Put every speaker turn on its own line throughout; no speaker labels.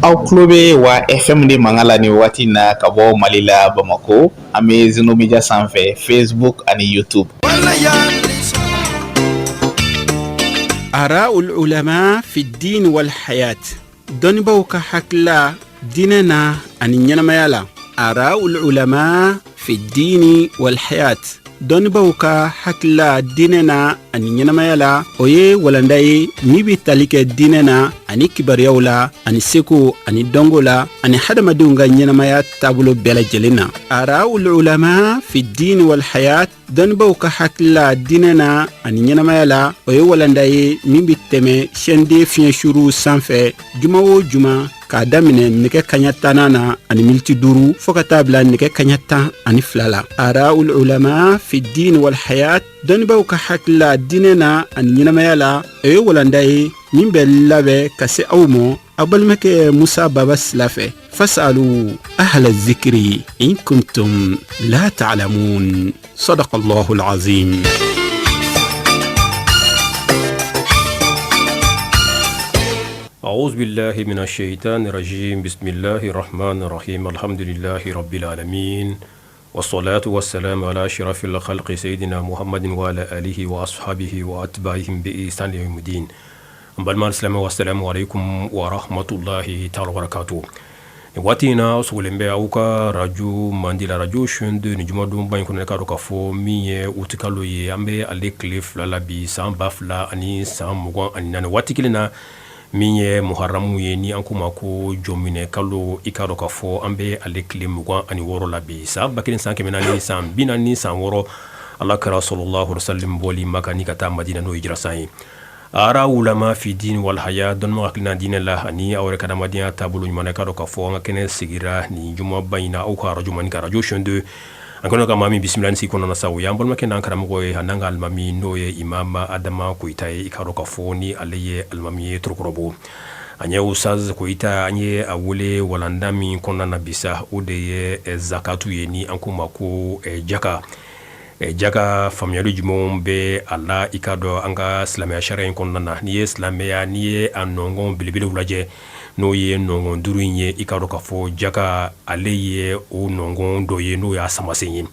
Aw tulo bɛ wa FM de mankan la nin waati in na ka bɔ Mali la Bamakɔ an bɛ Zeno Media sanfɛ Facebook ani YouTube.
Araul ulama fi diin wal hayat dɔnnibaaw ka hakilila diinɛ na ani ɲɛnamaya la araul ulama fi diini wal hayat dɔnnibaaw ka hakilila diinɛ na ani ɲɛnamaya la o ye walanda ye min bɛ tali kɛ diinɛ na ani kibaruyaw la ani seko ani dɔnko la ani hadamadenw ka ɲɛnamaya taabolo bɛɛ lajɛlen na araul ulama fi diini wal hayat dɔnnibaaw ka hakilila diinɛ na ani ɲɛnamaya la o ye walanda ye min bɛ tɛmɛ chaîne 2 fiɲɛ suruw sanfɛ juma o juma k'a daminɛ nɛgɛ kaɲa tannan na ani miniti duuru fɔɔ ka taa bila nɛgɛ kaɲa 12 la araul ulama fi diin wal hayat dɔnnibaaw ka hakilila diinɛ na ani ɲɛnamaya la o ye walanda ye min bɛ labɛn ka se aw mɔ aw balimakɛ musa baba sila fɛ fasalu ahla zikiri in kuntum la ta'lamun صدق الله العظيم.
أعوذ بالله من الشيطان الرجيم. بسم الله الرحمن الرحيم. الحمد لله رب العالمين، والصلاة والسلام على أشرف الخلق سيدنا محمد وعلى آله وأصحابه وأتباعهم بإحسان يوم الدين. N balima silamɛw, assalamu alaikum wa rahmatullahi ta'ala wa barakatuh. Nin waati in na, aw sigilen bɛ aw ka radio mandi la, radio chaîne 2. Ni jumadonba in kɔnɔ, k'a dɔn k'a fɔ min ye utikalo ye, an bɛ ale tile 2 la bi, san 2024. Waati kelen na, min ye muharamu ye, ni an k'o ma ko jɔminɛ kalo, i k'a dɔn k'a fɔ an bɛ ale tile 26 la bi, san 1446, Ala kira sallallahu alaihi wasallam bɔli Maka ni ka taa Madina, n'o ye hijira san ye. Araul ulama fi diin wal haya, dɔnnibagaw hakilina diinɛ la ani aw yɛrɛ ka adamadenya taabolo ɲuman na. K'a dɔn k'a fɔ an ka kɛnɛ sigira nin jumaba in na, aw ka arajo mandi ka arajo chaîne 2. An kɛlen ka maa min bisimila ni sigi kɔnɔna sa, o y'an balimakɛ n'an karamɔgɔ ye, a n'an ka alimami, n'o ye imam Adama Koyita ye. I k'a dɔn k'a fɔ ni ale ye alimami ye Torokɔrɔbo. An ye Ustaz Koyita, an ye a wele walanda min kɔnɔna na bi sa, o de ye zakatu ye, ni an k'o ma ko jaka. Jaka, faamuyali jumɛnw bɛ a la, i k'a dɔn an ka silamɛya sariya in kɔnɔna na? N'i ye silamɛya, n'i ye a nɔngɔn belebelew lajɛ, n'o ye nɔngɔn 5 in ye, i k'a dɔn k'a fɔ jaka, ale ye o nɔngɔn dɔ ye, n'o y'a samasen ye.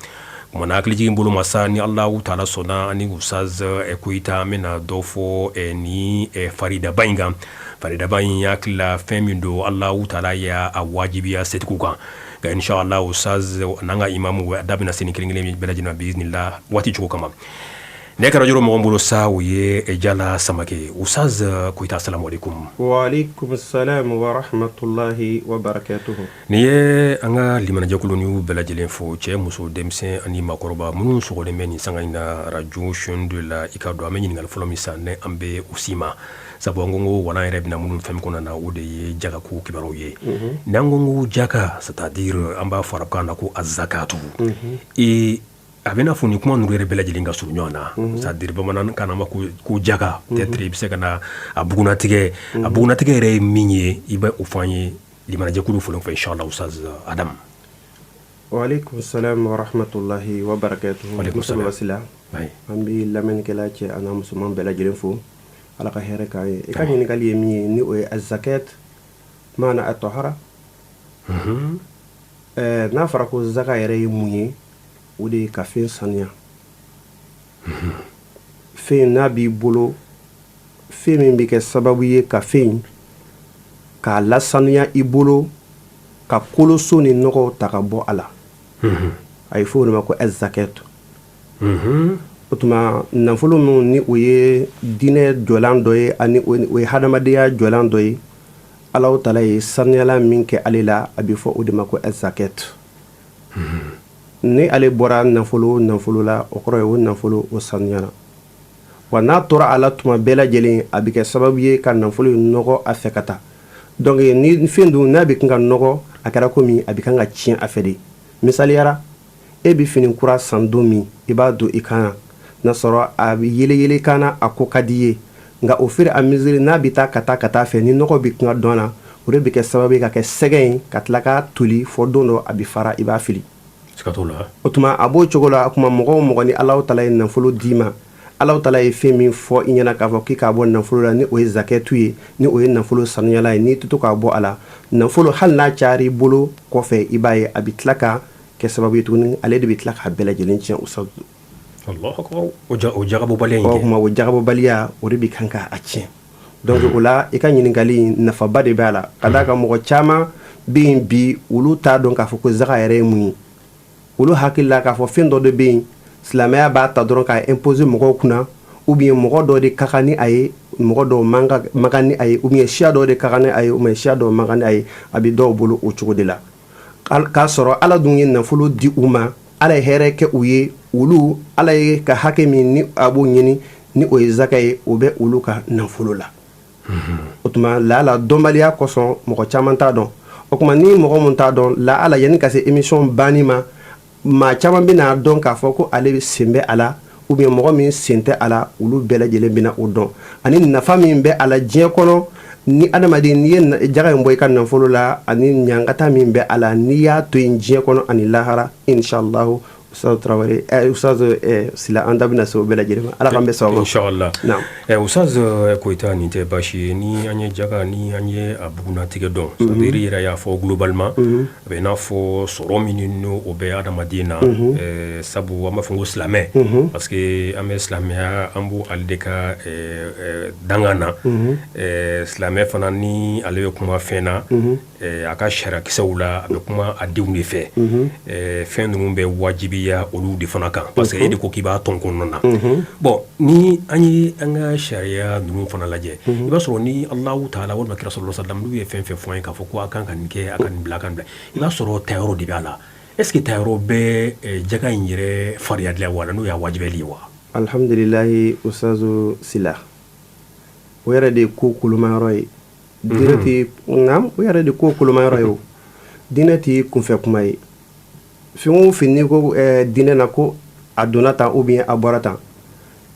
Kuma na hakilijigin bolo ma sa, ni Alahu taala sɔnna, ani Ustaz Koyita, an bɛna dɔ fɔ ni faridaba in kan. Faridaba in, hakili la fɛn min don, Alahu taala y'a wajibiya setigiw kan. Nka inshallah, Ustaz n'an ka imamu da bɛna se nin kelen kelen bɛɛ lajɛlen ma biiznillah, waati cogo kama. Ne kɛra mɔgɔ bolo sa, o ye Jala Samakɛ. Ustaz Koyita, assalamu alaikum.
Wa alaikum salam wa rahmatullahi wa barakatuhu.
Nin ye an ka limanajɛkulu ni bɛɛ lajɛlen fo, cɛ, muso, denmisɛn ani maakɔrɔba minnu sɔgɔlen bɛ nin sanga in na radio chaîne 2 la. I k'a dɔn an bɛ ɲininkali fɔlɔ min sa, ne an bɛ u si ma sabu an ko ko walan yɛrɛ bɛna minnu fɛn kɔnɔna na, o de ye jaka ko kibaruyaw ye. N'an ko ko jaka, c'est à dire an b'a fɔ arabukan na ko azakatu, ee a bɛ n'a fɔ nin kuma ninnu yɛrɛ bɛɛ lajɛlen ka surun ɲɔgɔn na. C'est à dire bamanankan na, an b'a ko jaka, peut-être i bɛ se ka na a bugunnatigɛ, a bugunnatigɛ yɛrɛ ye min ye, i bɛ o fɔ an ye limanajɛkulu fɔlɔ fɛ, inshallah, Ustaz Adam.
Wa alaikum salam wa rahmatullahi wa barakatuhu.
Wa alaikum salam.
Wasila. An bɛ lamɛnnikɛla cɛ a n'a musoman bɛɛ lajɛlen fo. Ala ka hɛrɛ k'an ye. I ka ɲininkali ye min ye, ni o ye azakat maana atɔhara. N'a fɔra ko zaka yɛrɛ ye mun ye, o de ye ka fɛn sanuya. Fɛn n'a b'i bolo, fɛn min bɛ kɛ sababu ye ka fɛn k'a lasanuya i bolo, ka koloso ni nɔgɔw ta ka bɔ a la, a ye fɔ o de ma ko azakat. O tuma nafolo min ni o ye diinɛ jɔlan dɔ ye, ani o ye hadamadenya jɔlan dɔ ye, Alahu taala ye sanuyala min kɛ ale la, a bɛ fɔ o de ma ko azakat. Ni ale bɔra nafolo nafolo la, o kɔrɔ ye o nafolo o sanuyara. Wa n'a tora a la tuma bɛɛ lajɛlen, a bɛ kɛ sababu ye ka nafolo in nɔgɔ a fɛ ka taa. Donc ni fɛn dun n'a bɛ kan ka nɔgɔ, a kɛra komi a bɛ kan ka tiɲɛ a fɛ de. Misaliyara, e bɛ fini kura san don min, i b'a don i kan na, n'a sɔrɔ a bɛ yele yele kan na, a ko ka di i ye. Nka au fur et à mesure n'a bɛ taa ka taa ka taa fɛ, ni nɔgɔ bɛ kan ka dɔn na, o de bɛ kɛ sababu ye ka kɛ sɛgɛ ye, ka tila ka toli fɔ don dɔ a bɛ fara, i b'a fili.
Siga t'o la.
O tuma a b'o cogo la. O tuma mɔgɔ o mɔgɔ ni Alahu taala ye nafolo d'i ma, Ala taala ye fɛn min fɔ i ɲɛna k'a fɔ k'i k'a bɔ nafolo la, ni o ye zakɛtu ye, ni o ye nafolo sanuyala ye, n'i tɛ to k'a bɔ a la, nafolo hali n'a cayara i bolo kɔfɛ, i b'a ye a bɛ tila ka kɛ sababu ye tuguni, ale de bɛ tila k'a bɛɛ lajɛlen tiɲɛ, Ustaz.
O jagabɔbaliya.
O tuma o jagabɔbaliya, o de bɛ kan k'a tiɲɛ. Donc o la, i ka ɲininkali nafaba de b'a la, ka d'a kan mɔgɔ caman bɛ yen bi, olu t'a dɔn k'a fɔ ko zaga yɛrɛ ye mun ye. Olu hakili la k'a fɔ fɛn dɔ de bɛ yen, silamɛya b'a ta dɔrɔn k'a imposer mɔgɔw kunna, ou bien mɔgɔ dɔ de ka kan ni a ye, mɔgɔ dɔw man kan ni a ye, ou bien siya dɔw de ka kan ni a ye, ou bien siya dɔw man kan ni a ye. A bɛ dɔw bolo o cogo de la, k'a sɔrɔ Ala dun ye nafolo di u ma, Ala ye hɛrɛ kɛ u ye. Olu, Ala ye ka hakɛ min ni a b'o ɲini, ni o ye zaka ye, o bɛ olu ka nafolo la. O tuma laala dɔnbaliya kosɔn, mɔgɔ caman t'a dɔn. O tuma ni mɔgɔ min t'a dɔn, la ala yanni ka se émission banni ma, maa caman bɛna dɔn k'a fɔ ko ale sen bɛ a la, ou bien mɔgɔ min sen tɛ a la, olu bɛɛ lajɛlen bɛna o dɔn, ani nafa min bɛ a la diɲɛ kɔnɔ. Ni adamaden, n'i ye jaga in bɔ i ka nafolo la, ani ɲangata min bɛ a la n'i y'a to yen diɲɛ kɔnɔ ani lahara, inshallah. Ustaz Traoré, Ustaz Sila, an da bɛna se o bɛɛ lajɛlen ma. Ala k'an bɛn sababa ma.
Inshallah. Ustaz Koyita, nin tɛ baasi ye. Ni an ye jaga, ni an ye a bugunnatigɛ dɔn, c'est à dire i yɛrɛ y'a fɔ globalement, a bɛ i n'a fɔ sɔrɔ min n'o o bɛ adamaden na, sabu an b'a fɔ ko silamɛ, parce que an bɛ silamɛya, an b'o ale de ka dangan na. Silamɛ fana, ni ale bɛ kuma fɛn na, a ka sariyakisɛw la, a bɛ kuma a denw de fɛ. Fɛn ninnu bɛ wajibiya olu de fana kan, parce que e de ko k'i b'a tɔn kɔnɔna na. Bon, ni an ye an ka sariya ninnu fana lajɛ, i b'a sɔrɔ ni Alahu taala walima kira sallallahu alaihi wasallam n'u ye fɛn fɛn fɔ an ye k'a fɔ ko a kan ka nin kɛ, a ka nin bila, a ka nin bila, i b'a sɔrɔ tayɔrɔ de b'a la. Est ce que tayɔrɔ bɛ jaga in yɛrɛ fariyali la wa, n'o y'a wajibiyali ye wa?
Alhamdulilahi, Ustaz Sila, o yɛrɛ de ye ko kolomayɔrɔ ye. Diinɛ tɛ naam, o yɛrɛ de ko kolomayɔrɔ ye. O diinɛ tɛ kunfɛ kuma ye. Fɛn o fɛn n'i ko diinɛ na ko a donna tan ou bien a bɔra tan,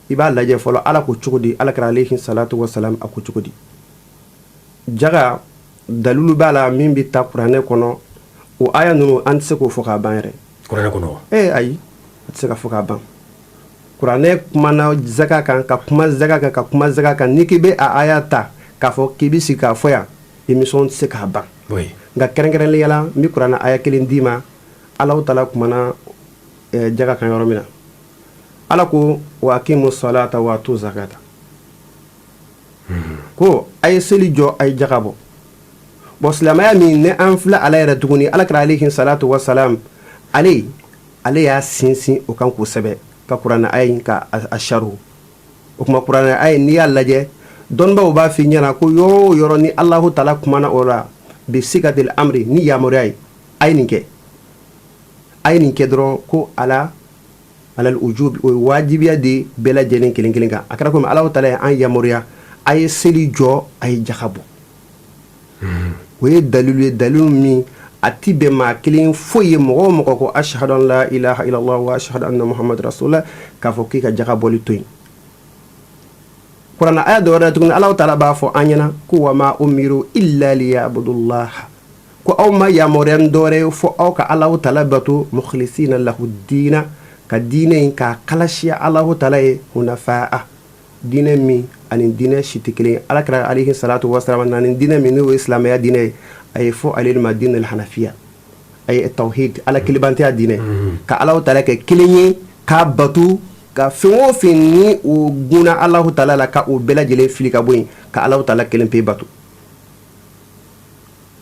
i b'a lajɛ fɔlɔ Ala ko cogo di, Ala kɛra alayhi salatu wa salam a ko cogo di. Jaga dalilu b'a la min bɛ taa kuranɛ kɔnɔ. O aya ninnu, an tɛ se k'o fɔ k'a ban yɛrɛ.
Kuranɛ kɔnɔ?
Ayi, a tɛ se ka fɔ k'a ban. Kuranɛ kumana zaka kan, ka kuma zaka kan, ka kuma zaka kan. N'i k'i bɛ a aya ta k'a fɔ k'i bɛ sigi k'a fɔ yan, émission tɛ se k'a ban. Nka kɛrɛnkɛrɛnnenya la, n bɛ kuranɛ aya kelen d'i ma. Alahu taala kumana jaga kan yɔrɔ min na, Ala ko: wa aqimu salata wa atu zakata, ko a ye seli jɔ, a ye jaga bɔ. Bon, silamɛya min ni an filɛ, ala yɛrɛ tuguni, Ala kɛra alayhi salatu wa salam, ale y'a sinsin o kan kosɛbɛ ka kuranɛ aya in ka a sarihu. O kuma kuranɛ aya, n'i y'a lajɛ, dɔnnibaw b'a f'i ɲɛna ko yɔrɔ o yɔrɔ ni Alahu taala kumana o la bi sigatil amri, ni yamaruya ye, a ye nin kɛ, a ye nin kɛ dɔrɔn, ko ala alal ujub, o ye wajibiya de bɛɛ lajɛlen kelen kelen kan. A kɛra komi Alahu taala ye an yamaruya, a ye seli jɔ, a ye jaga bɔ. O ye dalilu ye, dalilu min a ti bɛn maa kelen foyi ye. Mɔgɔ o mɔgɔ ko ashhadu an la ilaha illallah wa ashhadu anna muhammad rasulullah, k'a fɔ k'i ka jaga bɔli to yen. Kuranɛ aya dɔ wɛrɛ tuguni, Alahu taala b'a fɔ an ɲɛna ko wa ma umiru illa liyabudullah, ko aw ma yamaruya ni dɔwɛrɛ ye fo aw ka Alahu taala bato, mukhlisina lahu diina, ka diinɛ in k'a kalasiya Alahu taala ye, hunafaa, diinɛ min ani diinɛ si tɛ kelen ye. Ala kɛra alayhi salatu wasalam na ni diinɛ min n'o ye silamɛya diinɛ ye, a ye fɔ ale ma diinɛ hanafiya, a ye tawhid, Ala kelebanteya diinɛ, ka Alahu taala kɛ kelen ye k'a batu, ka fɛn o fɛn ni o gunna Alahu taala la, ka o bɛɛ lajɛlen fili ka bɔ yen, ka Alahu taala kelen pe batu.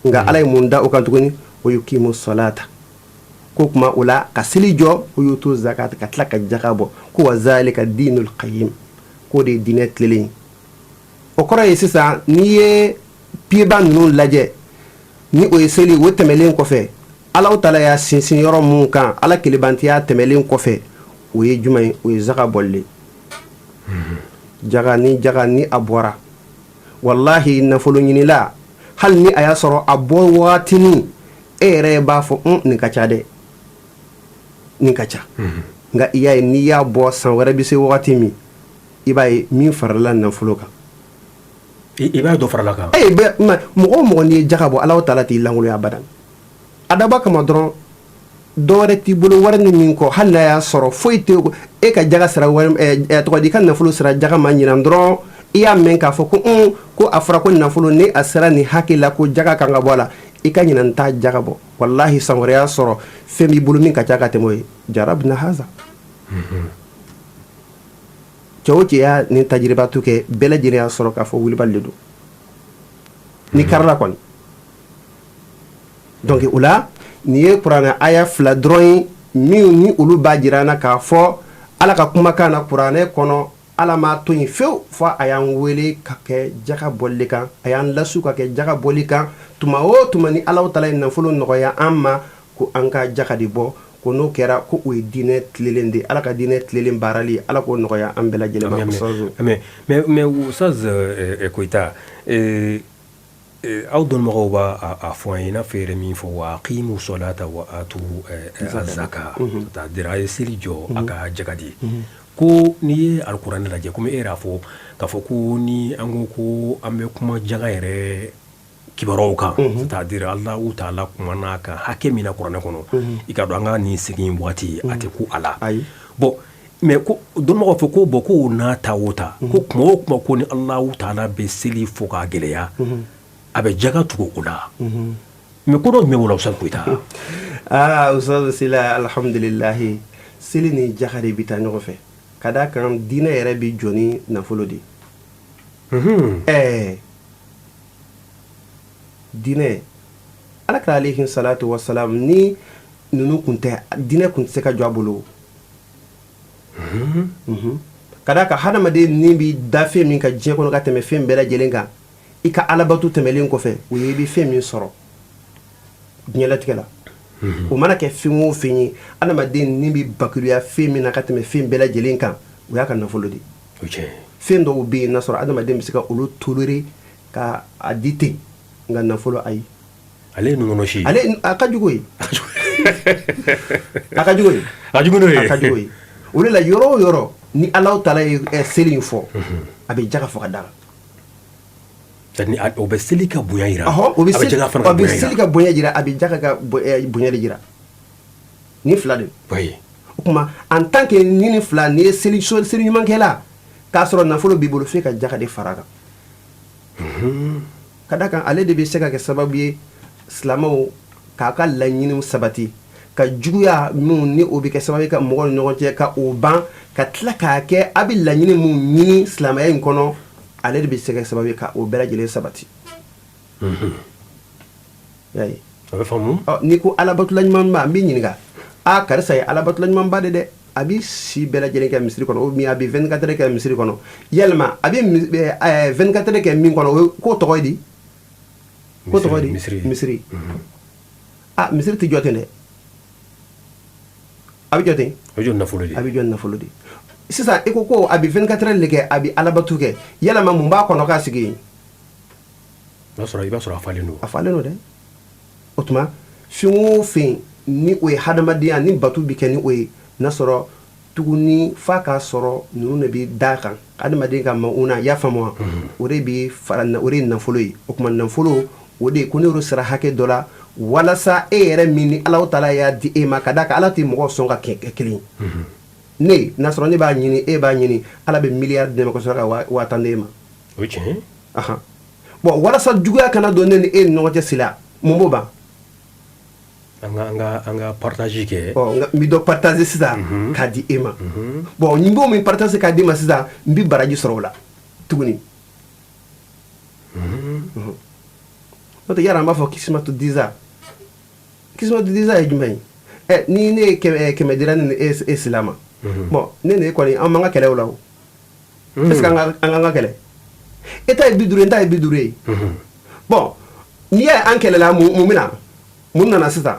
Nka Ala ye mun da o kan tuguni? Wa yuqimu salata, ko kuma o la ka seli jɔ, wa yutu zakat, ka tila ka jaka bɔ, ko wa zalika dinul qayyim, k'o de ye diinɛ tilenlen ye. O kɔrɔ ye sisan, n'i ye pieds ninnu lajɛ, ni o ye seli, o tɛmɛlen kɔfɛ, Alahu taala y'a sinsin yɔrɔ mun kan, Ala kelebantiya tɛmɛlen kɔfɛ, o ye jumɛn ye? O ye zaka bɔli. Jaga, ni jaga ni a bɔra, walahi, nafolo ɲinila, hali ni a y'a sɔrɔ a bɔ waatinin, e yɛrɛ b'a fɔ nin ka ca dɛ, nin ka ca. Nka i y'a ye, n'i y'a bɔ, san wɛrɛ bɛ se wagati min, i b'a ye min farala nafolo kan.
I b'a dɔ farala kan.
E bɛ mɔgɔ o mɔgɔ, n'i ye jaga bɔ, Alahu taala t'i lankolonya abadan. A dabɔ kama dɔrɔn. Dɔwɛrɛ t'i bolo wari ni min kɔ, hali n'a y'a sɔrɔ foyi tɛ e ka jaga sira wari, tɔgɔ di, i ka nafolo sira jaga ma ɲinan dɔrɔn, i y'a mɛn k'a fɔ ko ko a fɔra ko nafolo ni a sera nin hakɛ la ko jaga kan ka bɔ a la, i ka ɲinan ta jaga bɔ. Walahi, san wɛrɛ y'a sɔrɔ fɛn b'i bolo min ka ca ka tɛmɛ o ye. Jarabna haza. Cɛ o cɛ y'a nin tajiribatu kɛ, bɛɛ lajɛlen y'a sɔrɔ k'a fɔ wulibali de don ni karila kɔni. Donc o la, nin ye kuranɛ aya fila dɔrɔn ye min ni olu b'a jira an na k'a fɔ Ala ka kumakan na kuranɛ kɔnɔ, Ala m'a to yen fewu fo a y'an wele ka kɛ jaga bɔli kan, a y'an lasu ka kɛ jaga bɔli kan. Tuma o tuma ni Ala taala ye nafolo nɔgɔya an ma, ko an ka jaga de bɔ, ko n'o kɛra ko o ye diinɛ tilelen de, Ala ka diinɛ tilelen baarali. Ala k'o nɔgɔya an bɛɛ lajɛlen ma.
Mais Ustaz Koyita, aw dɔnbagaw b'a a fɔ an ye, i n'a fɔ yɛrɛ min fɔ wa aqimu solata wa atu zaka, c'est-à-dire a ye seli jɔ, a ka jaga di. Ko n'i ye alikuranɛ lajɛ, komi e yɛrɛ y'a fɔ k'a fɔ ko ni an ko ko an bɛ kuma jaga yɛrɛ kibaruyaw kan, c'est-à-dire Alahu taala kumana kan hakɛ min na kuranɛ kɔnɔ, i ka dɔn an ka nin sigi waati a tɛ ku a la. Bon, mais ko dɔnnibagaw fɔ ko bon, ko n'a ta o ta, ko kuma o kuma ko ni Alahu taala bɛ seli fɔ k'a gɛlɛya, a bɛ jaga tugu o la. Mais ko dɔ jumɛn b'o la, Ustaz Koyita?
Aa, Ustaz Sila, alhamdulilahi, seli ni jaga de bɛ taa ɲɔgɔn fɛ, ka d'a kan diinɛ yɛrɛ bɛ jɔ ni nafolo de ye. Ɛɛ, diinɛ, Ala kira alayhi salatu wasalam, ni ninnu kun tɛ, diinɛ kun tɛ se ka jɔ a bolo. Ka d'a kan hadamaden ni bɛ da fɛn min kan diɲɛ kɔnɔ ka tɛmɛ fɛn bɛɛ lajɛlen kan, i ka alabatu tɛmɛlen kɔfɛ, o ye i bɛ fɛn min sɔrɔ diɲɛlatigɛ la. O mana kɛ fɛn o fɛn ye, adamaden ni bɛ bakuruya fɛn min na ka tɛmɛ fɛn bɛɛ lajɛlen kan, o y'a ka nafolo de ye. Fɛn dɔw bɛ yen n'a sɔrɔ adamaden bɛ se ka olu tolérer ka a di ten, nka nafolo, ayi.
Ale ye nɔnɔ si.
Ale a ka jugu ye, a ka jugu ye.
A jugu n'o ye.
A ka jugu ye. O de la, yɔrɔ o yɔrɔ ni Alahu taala ye seli in fɔ, a bɛ jaga fɔ ka da
kan. O bɛ seli ka bonya jira.
Ɔhɔ, o bɛ
a bɛ jaga fana ka
a bɛ
bonya
seli ka bonya jira, a bɛ jaga ka bonya de jira. Ni fila de. O tuma, en tant que ni ni fila, n'i ye seli seli ɲumankɛla k'a sɔrɔ nafolo b'i bolo, f'e ka jaga de fara a kan. Ka da kan ale de bɛ se ka kɛ sababu ye silamɛw k'a ka laɲiniw sabati, ka juguya minnu ni o bɛ kɛ sababu ye ka mɔgɔw ni ɲɔgɔn cɛ ka o ban, ka tila k'a kɛ a bɛ laɲini mun ɲini silamɛya in kɔnɔ, ale de bɛ se ka kɛ sababu ye ka o bɛɛ lajɛlen sabati. Y'a ye?
A bɛ faamu.
Ɔ, n'i ko alabatula ɲumanba, n b'i ɲininka, a karisa ye alabatula ɲumanba de dɛ, a bɛ si bɛɛ lajɛlen kɛ misiri kɔnɔ, ou bien a bɛ 24 heures kɛ misiri kɔnɔ. Yalima a bɛ 24 heures kɛ min kɔnɔ, o k'o tɔgɔ ye di? Ko tɔgɔ di?
Misiri.
Misiri. A misiri tɛ jɔ ten dɛ, a bɛ jɔ ten?
A bɛ jɔ nafolo de.
A bɛ jɔ nafolo de. Sisan i ko ko a bɛ 24 heures de kɛ, a bɛ alabatu kɛ, yalama mun b'a kɔnɔ k'a sigi yen?
I b'a sɔrɔ a falen don.
A falen don dɛ. O tuma, fɛn o fɛn ni o ye hadamadenya ni batu bɛ kɛ ni o ye, n'a sɔrɔ tuguni f'a k'a sɔrɔ ninnu de bɛ da kan adamaden ka mauna, i y'a faamu wa? O de bɛ fara, o de ye nafolo ye. O tuma, nafolo o de ko ne sera hakɛ dɔ la, walasa e yɛrɛ min ni Ala taala y'a di e ma, ka d'a kan Ala tɛ mɔgɔ sɔn ka kɛ kelen ye. Ne n'a sɔrɔ ne b'a ɲini, e b'a ɲini, Ala bɛ miliyari di ne ma ka sɔrɔ ka 10,000 d'e ma.
O ye tiɲɛ ye.
Ahan, bon, walasa juguya kana don ne ni e ni ɲɔgɔn cɛ sila, mun b'o ban?
An ka partage kɛ.
Ɔ, nka n bɛ dɔ partager sisan k'a di e ma. Bon, n b'o min partager k'a di ma sisan, n bɛ baraji sɔrɔ o la tuguni. N'o tɛ, yala an b'a fɔ kisimatu diza, kisimatu diza ye jumɛn ye? Ɛ, ni ne ye 100 dira ne ni e sila ma, bon, ne ni e kɔni, an m'an ka kɛlɛ o la o. Est ce que an ka kɛlɛ? E ta ye 50 ye, n ta ye 50 ye. Bon, n'i y'a ye an kɛlɛla, mun bɛ na? Mun nana sisan?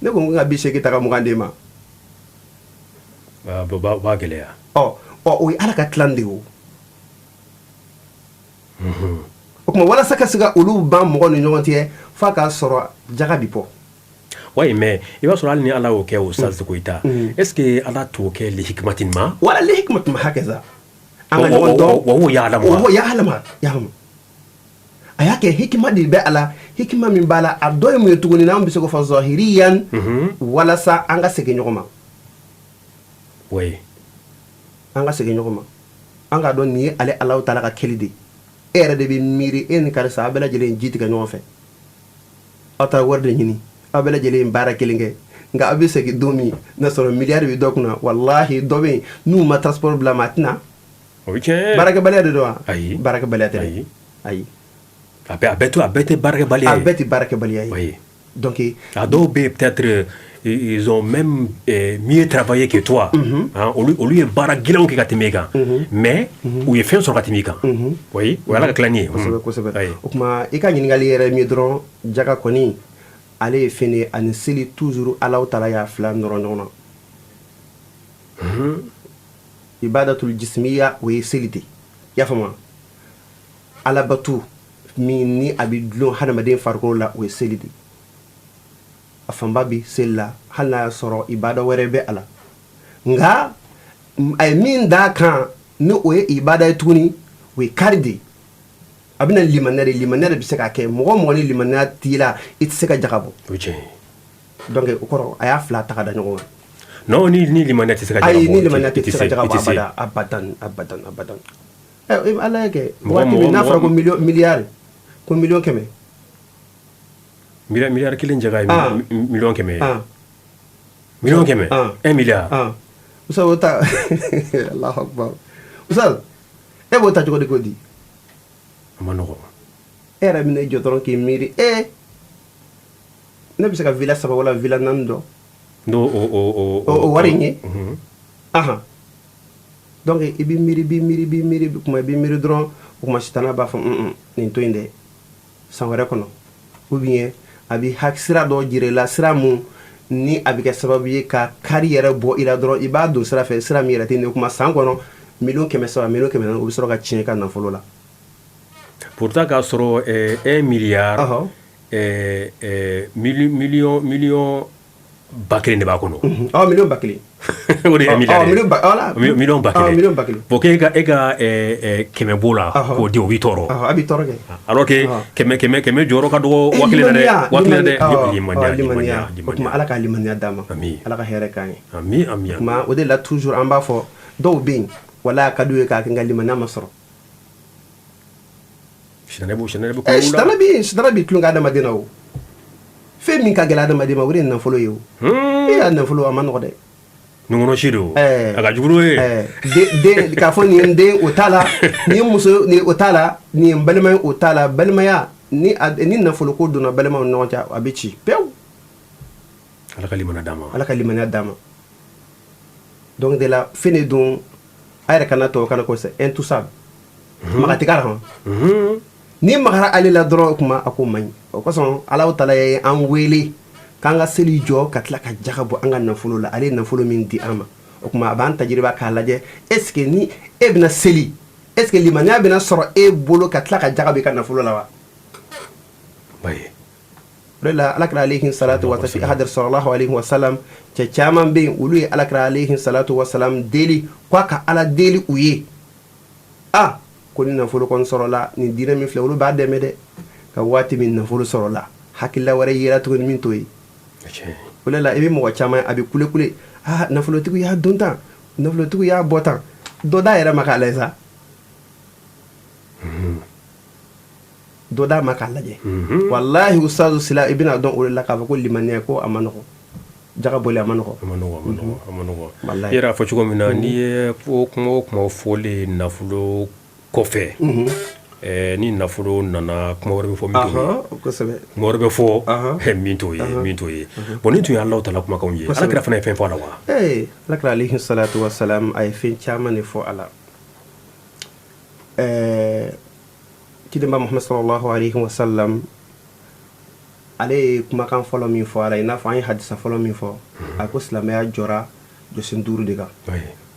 Ne ko n ka 80 ta ka 20 d'e ma.
Ah, bon, b'a gɛlɛya.
Ɔ ɔ, o ye Ala ka tilan de ye o. O tuma, walasa ka se ka olu ban mɔgɔ ni ɲɔgɔn cɛ, f'a k'a sɔrɔ jaga bi bɔ.
Oui, mais i b'a sɔrɔ hali ni Ala y'o kɛ, o Ustaz Koyita, est ce que Ala t'o kɛ li hikmatin ma?
Wala li hikmatin ma hakaza, an ka ɲɔgɔn dɔn.
Wa huwa ya'lamu.
Wa huwa ya'lamu, ya'lamu. A y'a kɛ hikima de bɛ a la, hikima min b'a la, a dɔ ye mun ye tuguni n'an bɛ se k'o fɔ zahiriyan, walasa an ka segin ɲɔgɔn ma. An ka segin ɲɔgɔn ma, an k'a dɔn nin ye ale Alahu taala ka kɛli de ye. E yɛrɛ de bɛ miiri, e ni karisa, aw bɛɛ lajɛlen ji tigɛ ɲɔgɔn fɛ, aw taara wari de ɲini, aw bɛɛ lajɛlen baara kelen kɛ, nka aw bɛ segin don min n'a sɔrɔ miliyari bɛ dɔ kunna, walahi dɔ bɛ yen n'u ma transport bila ma, a tɛna.
O ye tiɲɛ ye.
Baarakɛbaliya de don wa?
Ayi.
Baarakɛbaliya tɛ dɛ.
Ayi.
Ayi.
A bɛɛ tɛ baarakɛbaliya
A
ye.
bɛɛ tɛ baarakɛbaliya ye. Donc
A dɔw bɛ yen, peut-être ils ont même mieux travaillé que toi. Hein, olu ye baara gɛlɛnw kɛ ka tɛmɛ e kan. Mais u ye fɛn sɔrɔ ka tɛmɛ i kan. Oui, o ye Ala ka tilani ye.
Kosɛbɛ, kosɛbɛ.
Oui.
O tuma, i ka ɲininkali yɛrɛ min ye dɔrɔn, jaga kɔni ale ye fɛn de ye, ani seli toujours, Alahu taala y'a fila nɔrɔ ɲɔgɔn na. Ibadatul jismiya, o ye seli de, i y'a faamu? Alabatu min ni a bɛ dulon hadamaden farikolo la, o ye seli de. A fanba bɛ seli la, hali n'a y'a sɔrɔ ibada wɛrɛ bɛ a la, nka a ye min d'a kan ni o ye ibada ye tuguni, o ye kari de ye. A bɛna limaniya de, limaniya de bɛ se k'a kɛ. Mɔgɔ o mɔgɔ ni limaniya t'i la, i tɛ se ka jaga bɔ.
O ye tiɲɛ ye.
Donc o kɔrɔ, a y'a fila ta ka da ɲɔgɔn kan.
Non, ni limaniya tɛ se ka jaga
Ayi,
bɔ,
ni limaniya
i
tɛ se ka jaga
i
bɔ
tɛ se.
Abada, abadan, abadan, abadan. Ɛ, Ala y'a kɛ
Mɔgɔ
waati min
mɔgɔ
n'a fɔra ko
mɔgɔ
miliyɔn, miliyari, ko miliyɔn 100.
Miliyari kelen jaga ye miliyɔn 100 ye. Miliyɔn 100. 1 milliard.
Ustaz, o ta, Allahu akbar, Ustaz, e b'o ta cogo di k'o di?
A ma nɔgɔn.
E yɛrɛ bɛna i jɔ dɔrɔn k'i miiri, e ne bɛ se ka villa saba wala villa naani dɔn
N'o o
o wari in ye. Ahan, donc i b'i miiri, b'i miiri, b'i miiri kuma, i b'i miiri dɔrɔn, o kuma sitana b'a fɔ: nin to yen dɛ, san wɛrɛ kɔnɔ." Ou bien a bɛ sira dɔ jira i la, sira mun ni a bɛ kɛ sababu ye ka kari yɛrɛ bɔ i la dɔrɔn, i b'a don sira fɛ, sira min yɛrɛ tɛ nin kuma. San kɔnɔ, miliyɔn 300, miliyɔn 400, o bɛ sɔrɔ ka tiɲɛ i ka nafolo la.
Pourtant k'a sɔrɔ 1 milliard miliyɔn 1000 de b'a kɔnɔ.
Ɔ, miliyɔn 1000.
O de ye 1 milliard ye.
Miliyɔn ba, voilà.
Miliyɔn 1000.
Miliyɔn 1000.
Bon, k'e ka e ka kɛmɛ b'o la k'o di, o b'i tɔɔrɔ.
A b'i tɔɔrɔ kɛ.
Alors que kɛmɛ kɛmɛ kɛmɛ jɔyɔrɔ ka dɔgɔ 1000 na dɛ, 1000 na dɛ. Limaniya, limaniya.
O tuma, Ala ka limaniya d'an ma.
Ami.
Ala ka hɛrɛ k'an ye.
Ami, ami.
O tuma, o de la toujours an b'a fɔ, dɔw bɛ yen, walahi, a ka d'u ye k'a kɛ, nka limaniya ma sɔrɔ.
Sitanɛ bɛ
Ɛ
kunkolo la.
Sitanɛ bɛ yen, sitanɛ bɛ tulon kɛ adamaden na. O fɛn min ka gɛlɛn adamaden ma, o de ye nafolo ye. O e y'a nafolo, a ma nɔgɔ dɛ.
Nunkɔnɔ si don. A ka jugu n'o ye.
Den k'a fɔ nin ye n den, o t'a la, nin ye muso nin, o t'a la, nin ye n balima ye, o t'a la. Balimaya ni nafolo ko donna balimaw ni ɲɔgɔn cɛ, a bɛ ci pewu.
Ala ka limaniya d'an ma.
Ala ka limaniya d'an ma. Donc de la fɛn de don, a yɛrɛ kana tubabu kana ko c'est intouchable, maga tɛ k'a la hɔn. Ni magara ale la dɔrɔn, o kuma a ko man ɲi. O kosɔn Alahu taala ye an wele k'an ka seli jɔ, ka tila ka jaga bɔ an ka nafolo la. Ale ye nafolo min di an ma, o tuma a b'an tajiriba k'a lajɛ, est ce que ni e bɛna seli, est ce que limaniya bɛna sɔrɔ e bolo ka tila ka jaga bɔ i ka nafolo la wa? O de la Alakira alayhi salatu wa fi hadar sallallahu alayhi wa sallam, cɛ caman bɛ yen, olu ye Alakira alayhi salatu wa salam deli k'a ka Ala deli u ye, a ko ni nafolo kɔni sɔrɔla, nin diinɛ min filɛ, olu b'a dɛmɛ dɛ. Ka waati min nafolo sɔrɔla, hakilila wɛrɛ yera tuguni min t'o ye. O de la i bɛ mɔgɔ caman ye, a bɛ kule kule: "Ah, nafolotigi y'a don tan, nafolotigi y'a bɔ tan." Dɔ d'a yɛrɛ ma k'a lajɛ sa, dɔ d'a ma k'a lajɛ. Walahi, ustazu sila, i bɛna dɔn o de la k'a fɔ ko limaniya ko a ma nɔgɔ, jaga bɔli a ma nɔgɔ.
A ma nɔgɔ, a ma nɔgɔ, a ma nɔgɔ.
Walahi.
I yɛrɛ y'a fɔ cogo min na, n'i ye ko kuma o kuma fɔlen nafolo kɔfɛ, ni nafolo nana, kuma wɛrɛ bɛ fɔ min t'o ye. Kuma wɛrɛ bɛ fɔ min t'o ye, min t'o ye. Bon, nin tun ye Alahu taala kumakanw ye. Ala kira fana ye fɛn fɔ a la wa?
Ee, Alakira alayhi salatu wa salam, a ye fɛn caman de fɔ a la. Cidenba Muhammad sallallahu alayhi wa sallam, ale ye kumakan fɔlɔ min fɔ a la, i n'a fɔ an ye hadisa fɔlɔ min fɔ, a ko silamɛya jɔra jɔsen duuru de kan.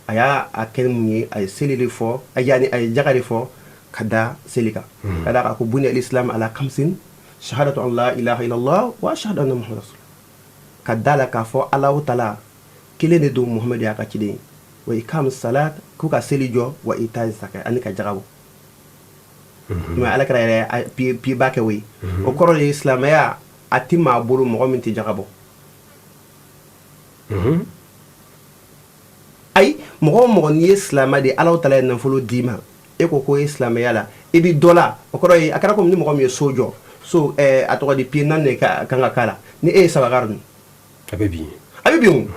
A y'a a kɛ mun ye? A ye seli de fɔ, a yani a ye jaga de fɔ ka da seli kan, ka da kan ko buniya al-islam ala khamsin, shahadatu an la ilaha illallah wa ashhadu anna muhammad rasul, ka da la k'a fɔ Alahu taala kelen de don, Muhammad y'a ka ciden ye, wa ikam salat, k'u ka seli jɔ, wa ita zakat, ani ka jaga bɔ. Mais ala kira yɛrɛ pieds ba kɛ o ye. O kɔrɔ de ye, silamɛya a ti maa bolo mɔgɔ min tɛ jaga bɔ. Ayi, mɔgɔ o mɔgɔ n'i ye silamɛ de ye, Ala taala ye nafolo d'i ma, e ko ko e ye silamɛya la, i bɛ dɔ la. O kɔrɔ ye, a kɛra komi ni mɔgɔ min ye so jɔ, so a tɔgɔ di, pieds 4 de ka kan ka k'a la, ni e ye saba k'a dun,
a bɛ bin.
A bɛ bin.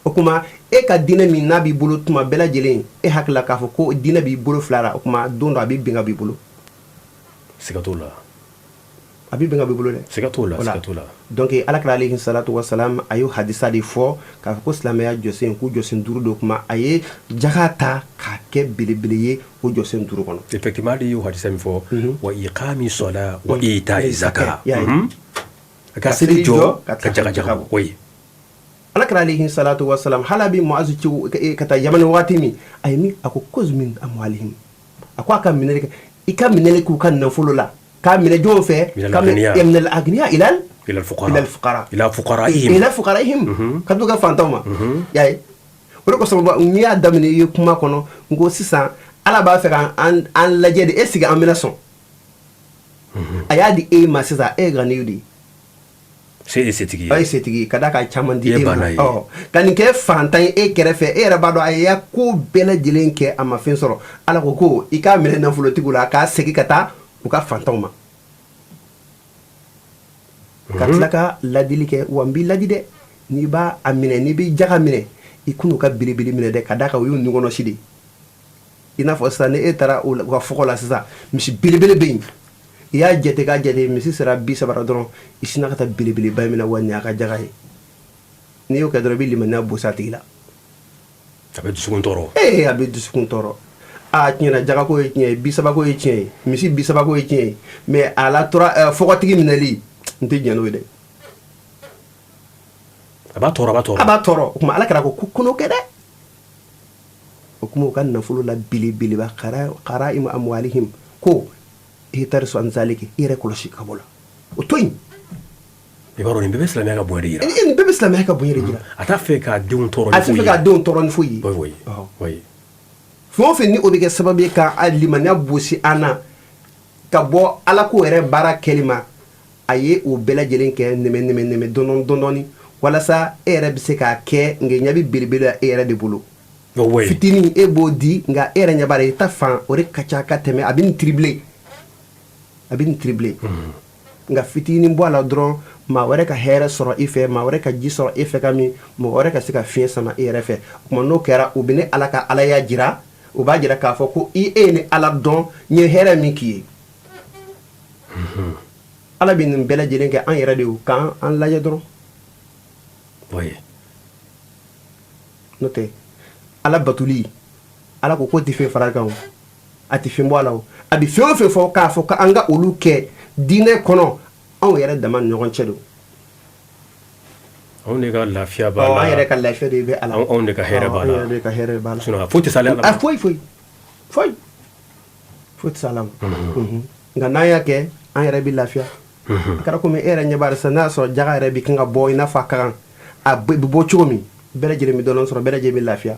O tuma, e ka diinɛ min n'a b'i bolo tuma bɛɛ lajɛlen, e hakili k'a fɔ ko diinɛ b'i bolo fila la, o tuma don dɔ a bɛ bin ka b'i bolo.
Siga t'o la.
A bɛ bin ka b'i bolo dɛ.
Siga t'o la, siga t'o la.
Donc ala kira alayhi salatu wasalam, a y'o hadisa de fɔ k'a fɔ ko silamɛya jɔsen, k'u jɔsen 5 don. Kuma a ye jaga ta k'a kɛ belebele ye o jɔsen 5 kɔnɔ.
Effectivement, hali y'o hadisa min fɔ, wa iqami sola wa ita'i zaka, a ka seli jɔ, ka jaga jaga bɔ, oui.
Ala kira alayhi salatu wasalam, hali a bɛ Muazu ci ka taa Yamani waati min, a ye min, a ko khuz min amwalihim, a ko a ka minɛli kɛ, i ka minɛli k'u ka nafolo la, k'a minɛ jɔn fɛ?
Min
al agniya ila
ila
fuqara, ila fuqara,
ila fuqaraihim,
ila fuqaraihim, ka d'u ka fantanw ma. Y'a ye, o de kosɔn n'i y'a daminɛ i ye kuma kɔnɔ, n ko sisan ala b'a fɛ k'an an lajɛ de, est ce que an bɛna sɔn? A y'a di e ma sisan, e ye ganiyu de ye.
Se ye setigi
ye. A ye setigi ye ka d'a kan caman di e ma. Ɔ ka nin kɛ fantan ye e kɛrɛfɛ, e yɛrɛ b'a dɔn a y'a ko bɛɛ lajɛlen kɛ, a ma fɛn sɔrɔ. Ala ko ko i k'a minɛ nafolotigiw la, k'a segin ka taa u ka fantanw ma, ka tila ka ladili kɛ. Wa n b'i ladi dɛ, n'i b'a a minɛ, n'i bɛ jaga minɛ, i kun'u ka belebele minɛ dɛ, ka d'a kan o y'u nukɔnɔsi de ye. I n'a fɔ sisan, ni e taara u ka fɔgɔ la sisan, misi belebele bɛ yen, i y'a jate k'a jate, misi sera 30 la dɔrɔn, i sinna ka taa belebeleba in minɛ, wa nin y'a ka jaga ye. N'i y'o kɛ dɔrɔn, i bɛ limaniya bosi a tigi la.
A bɛ dusukun tɔɔrɔ.
Ee, a bɛ dusukun tɔɔrɔ. A tiɲɛna, jagako ye tiɲɛ ye, 30 ko ye tiɲɛ ye, misi 30 ko ye tiɲɛ ye, mais a la tora fɔgɔtigi minɛli, n tɛ jɛn n'o ye dɛ.
A b'a tɔɔrɔ, a b'a tɔɔrɔ.
A b'a tɔɔrɔ. O tuma ala kɛra ko ko kɛ dɛ. O tuma, u ka nafolo la belebeleba, karaimu amwalihim, ko ihtarisu an zaliki, i yɛrɛ kɔlɔsi ka bɔ la, o to yen.
I b'a dɔn, nin bɛɛ bɛ silamɛya ka bonya de yira.
Nin bɛɛ bɛ silamɛya ka bonya de jira.
A t'a fɛ k'a denw tɔɔrɔ.
A t'a fɛ k'a denw tɔɔrɔ ni foyi ye.
Oui oui.
Fɛn o fɛn ni o bɛ kɛ sababu ye ka limaniya bosi an na ka bɔ ala ko yɛrɛ baara kɛli ma, a ye o bɛɛ lajɛlen kɛ nɛmɛ nɛmɛ nɛmɛ, dɔɔni dɔɔni, walasa e yɛrɛ bɛ se k'a kɛ, nka ɲɛ bɛ belebele la e yɛrɛ de bolo. Fitinin e b'o di, nka e yɛrɛ ɲɛ b'a la, i ta fan o de ka ca ka tɛmɛ, a bɛ nin tripler, a bɛ nin tripler. Nka fitinin bɔ a la dɔrɔn, maa wɛrɛ ka hɛrɛ sɔrɔ i fɛ, maa wɛrɛ ka ji sɔrɔ e fɛ ka min, mɔgɔ wɛrɛ ka se ka fiɲɛ sama e yɛrɛ fɛ. O tuma, n'o kɛra, u bɛ ne ala ka alaya jira, u b'a jira k'a fɔ ko i e ye ni ala dɔn, n ye hɛrɛ min k'i ye. Ala bɛ nin bɛɛ lajɛlen kɛ an yɛrɛ de ye, k'an an lajɛ dɔrɔn. N'o tɛ, ala batoli, ala ko k'o tɛ fɛn fara kan, o a tɛ fɛn bɔ a la. O a bɛ fɛn o fɛn fɔ k'a fɔ k'an ka olu kɛ diinɛ kɔnɔ, anw yɛrɛ dama ni ɲɔgɔn cɛ don.
Anw de ka lafiya b'a la.
An yɛrɛ ka lafiya de bɛ a la.
Anw de ka hɛrɛ b'a la.
An yɛrɛ de ka hɛrɛ b'a la.
Sinon foyi tɛ s'ale la.
A foyi foyi foyi foyi tɛ s'ala ma. Nka n'an y'a kɛ, an yɛrɛ bɛ lafiya. A kɛra komi e yɛrɛ ɲɛ b'a la sisan, n'a y'a sɔrɔ jaga yɛrɛ bɛ kan ka bɔ i n'a fɔ a ka kan, a bɛ bɔ cogo min, bɛɛ lajɛlen bɛ dɔɔnin sɔrɔ, bɛɛ lajɛlen bɛ lafiya.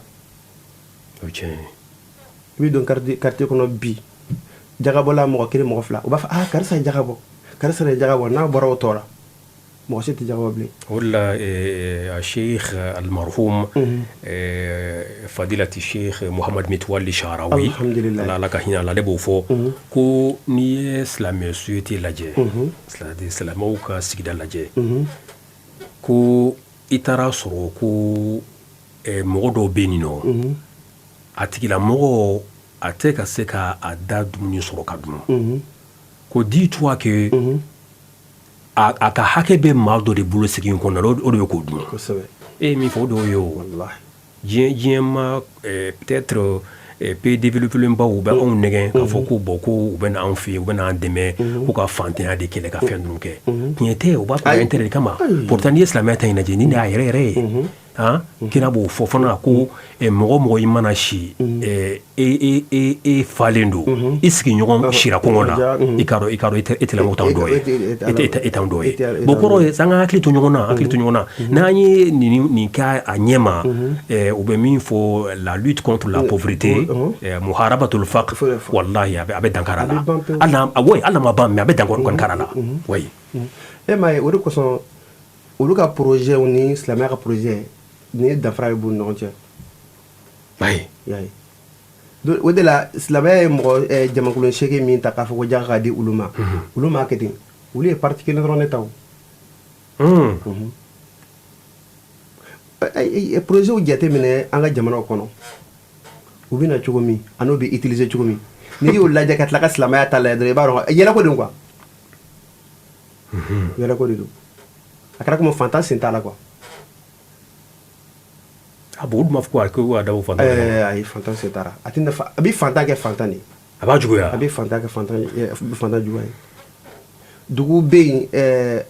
O ye tiɲɛ ye.
I bɛ don quartier kɔnɔ bi, jagabɔla mɔgɔ kelen, mɔgɔ fila, u b'a fɔ: ah, karisa ye jaga bɔ, karisa ye jaga bɔ. N'a bɔra o tɔ la, mɔgɔ si tɛ jaga bɔ bilen.
O de la, Sheikh almarhum, fadilati Sheikh Muhamad Mitwali Sharawi,
alhamdulillah,
Ala ka hinɛ a la, ale b'o fɔ ko n'i ye silamɛ société lajɛ, c'est à dire silamɛw ka sigida lajɛ, ko i taara sɔrɔ ko mɔgɔ dɔw bɛ yen nɔ, a tigilamɔgɔ a tɛ ka se ka a da dumuni sɔrɔ ka dun, ko dis-toi que a ka hakɛ bɛ maa dɔ de bolo sigi in kɔnɔ, o de bɛ k'o dun. E ye min fɔ, o dɔw ye o diɲɛ ma, peut-être pays développé baw, u bɛ anw nɛgɛn k'a fɔ ko bon, ko u bɛ anw fɛ yen, u bɛ n'an dɛmɛ ko ka fantanya de kɛlɛ, ka fɛn ninnu kɛ. Tiɲɛ tɛ, u b'a kɛ intérêt de kama. Pourtant n'i ye silamɛya ta in lajɛ, nin de y'a yɛrɛ yɛrɛ ye. Han kira b'o fɔ fana ko mɔgɔ mɔgɔ i mana si e e e falen don i sigiɲɔgɔn sira kɔngɔ la, i k'a dɔn i k'a dɔn e tɛ t'an dɔ ye, e t'an dɔ ye. Bon, kɔrɔ ye an ka hakili to ɲɔgɔn na, hakili to ɲɔgɔn na. N'an ye nin kɛ a ɲɛma, u bɛ min fɔ la lutte contre la pauvreté, muharabatul faqr, wallahi a bɛ dankari a la. Hali hali n'a ma ban, mais a bɛ dankari a la, oui.
E m'a ye, o de kosɔn olu ka projet ni silamɛya ka projet nin ye danfara ye b'u ni ɲɔgɔn cɛ.
Ayi.
I y'a ye, o de la silamɛya ye mɔgɔ jamankolon 8 min ta k'a fɔ ko jaga ka di olu ma, olu m'a kɛ ten. Olu ye partie kelen dɔrɔn de ta. O projet jate minɛ an ka jamanaw kɔnɔ, u bɛ na cogo min a n'o bɛ utiliser cogo min, n'i y'o lajɛ ka tila ka silamɛya ta lajɛ dɔrɔn, i b'a dɔn yɛlɛko de quoi, yɛlɛko de don. A kɛra komi fantan sen t'a la quoi.
Ah bon, olu m'a fɔ ko a dabɔ fantan?
Ɛɛ ayi, fantan sen t'a la. A tɛ nafa, a bɛ fantan kɛ fantan de ye.
A b'a juguya.
A bɛ fantan kɛ fantan ye, fantan juguya ye. Dugu bɛ yen,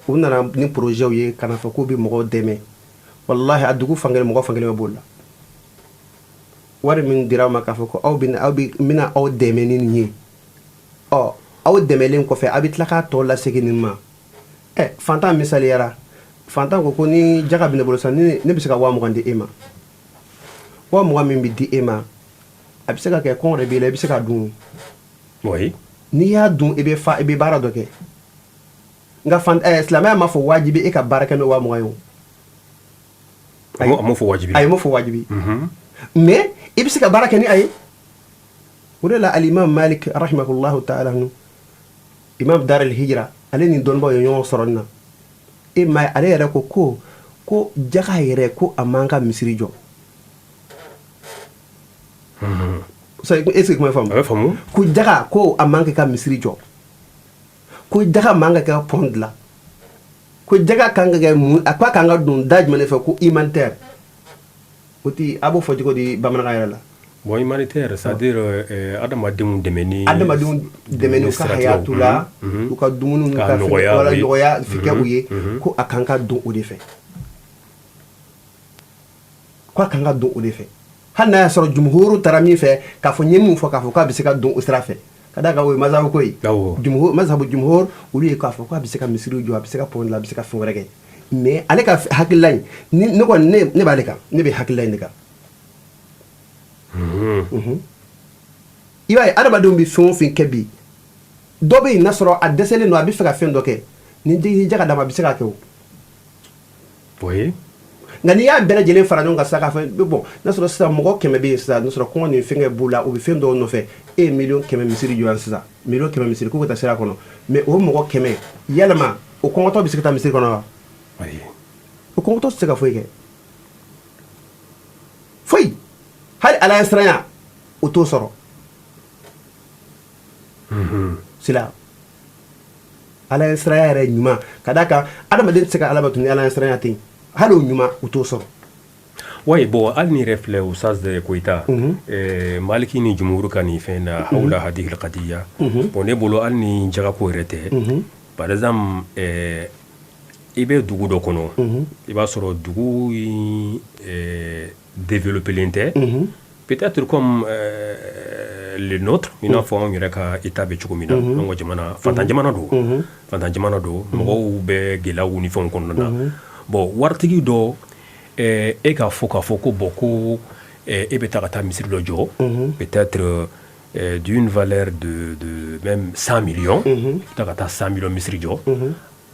u nana ni projet ye ka na fɔ k'u bɛ mɔgɔw dɛmɛ. Walahi, a dugu fankelen mɔgɔ fankelen bɛ boli la. Wari min dira aw ma k'a fɔ ko aw bɛ aw bɛ n bɛna aw dɛmɛ ni nin ye, ɔ aw dɛmɛlen kɔfɛ, a bɛ tila k'a tɔ lasegin nin ma. Ɛ fantan, misaliyara, fantan ko ko ni jaga bɛ ne bolo sisan, ne bɛ se ka 20 000 di e ma. 20 000 min bɛ di e ma, a bɛ se ka kɛ kɔngɔ de b'i la, i bɛ se k'a dun. N'i y'a dun, i bɛ fa, i bɛ baara dɔ kɛ. Nka fan silamɛya m'a fɔ wajibi e ka baara kɛ n'o 20 000 ye o.
A m'o fɔ wajibi.
Ayi, m'o fɔ wajibi, mais i bɛ se ka baara kɛ ni a ye. O de la alimam Malik rahimahullahu ta'ala, imam dar al hijra, ale ni dɔnnibaw ye ɲɔgɔn sɔrɔ nin na. E ma ye, ale yɛrɛ ko jaga yɛrɛ, ko a man ka misiri jɔ. Est ce que kuma faamu?
A bɛ faamu.
Ko jaga, ko a man ka misiri jɔ, ko jaga man ka kɛ pont dilan, ko jaga kan ka kɛ mun? A ko a kan ka don da jumɛn de fɛ? Ko humanitaire. O ti a b'o fɔ cogo di bamanankan yɛrɛ la?
Bon, humanitaire, c'est à dire adamadenw dɛmɛni.
Adamadenw dɛmɛni u ka hayatu la, u ka dumuni n'u ka
nɔgɔya.
Wala nɔgɔya kɛ u ye, ko a kan ka don o de fɛ, ko a kan ka don o de fɛ. Hali n'a y'a sɔrɔ jumhuru taara min fɛ, k'a fɔ n ye min fɔ, k'a fɔ k'a bɛ se ka don o sira fɛ, ka d'a kan o ye mazhabu ko ye. Jumhur, mazhabu jumhur, olu ye k'a fɔ k'a bɛ se ka misiriw jɔ, a bɛ se ka pont dilan, a bɛ se ka fɛn wɛrɛ kɛ. Mais ale ka hakilila in ni ne kɔni, ne b'ale kan, ne bɛ hakilila in de kan. I b'a ye, adamadenw bɛ fɛn o fɛn kɛ bi, dɔ bɛ yen n'a sɔrɔ a dɛsɛlen don, a bɛ fɛ ka fɛn dɔ kɛ, ni jaga d'a ma, a bɛ se k'a kɛ o. Nka n'i y'a bɛɛ lajɛlen fara ɲɔgɔn kan sisan k'a fɔ bon, n'a sɔrɔ sisan mɔgɔ 100 bɛ yen sisan, n'a sɔrɔ kɔngɔ ni fɛnkɛ b'u la, u bɛ fɛn dɔw nɔfɛ, e ye 100 000 000 misiri jɔ yan sisan, 100 000 000 misiri k'u ka taa sira kɔnɔ, mais o mɔgɔ 100, yalama o kɔngɔtɔ bɛ se ka taa misiri kɔnɔ wa? O kɔngɔtɔ tɛ se ka foyi kɛ, foyi. Hali ala ɲɛsiranya o t'o sɔrɔ sila, ala ɲɛsiranya yɛrɛ ɲuman. Ka d'a kan adamaden tɛ se ka ala bato ni ala ɲɛsiranya tɛ yen. Hali o ɲuman, o t'o sɔrɔ.
Oui, bon, hali ni yɛrɛ filɛ, Ustaz Koyita, Maliki ni Jumhur ka nin fɛn na hawla hadihi alqadiya. Bon, ne bolo, hali ni jagako yɛrɛ tɛ, par exemple i bɛ dugu dɔ kɔnɔ, i b'a sɔrɔ dugu in développé tɛ, peut-être comme le nôtre, i n'a fɔ anw yɛrɛ ka état bɛ cogo min na, an ka jamana fantan jamana don, fantan jamana don, mɔgɔw bɛ gɛlɛyaw ni fɛnw kɔnɔna na. Bon, waritigi dɔ, e k'a fɔ k'a fɔ ko bon, ko e bɛ taa ka taa misiri dɔ jɔ, peut-être d'une valeur de même 100 millions, i bɛ taa ka taa 100 millions misiri jɔ.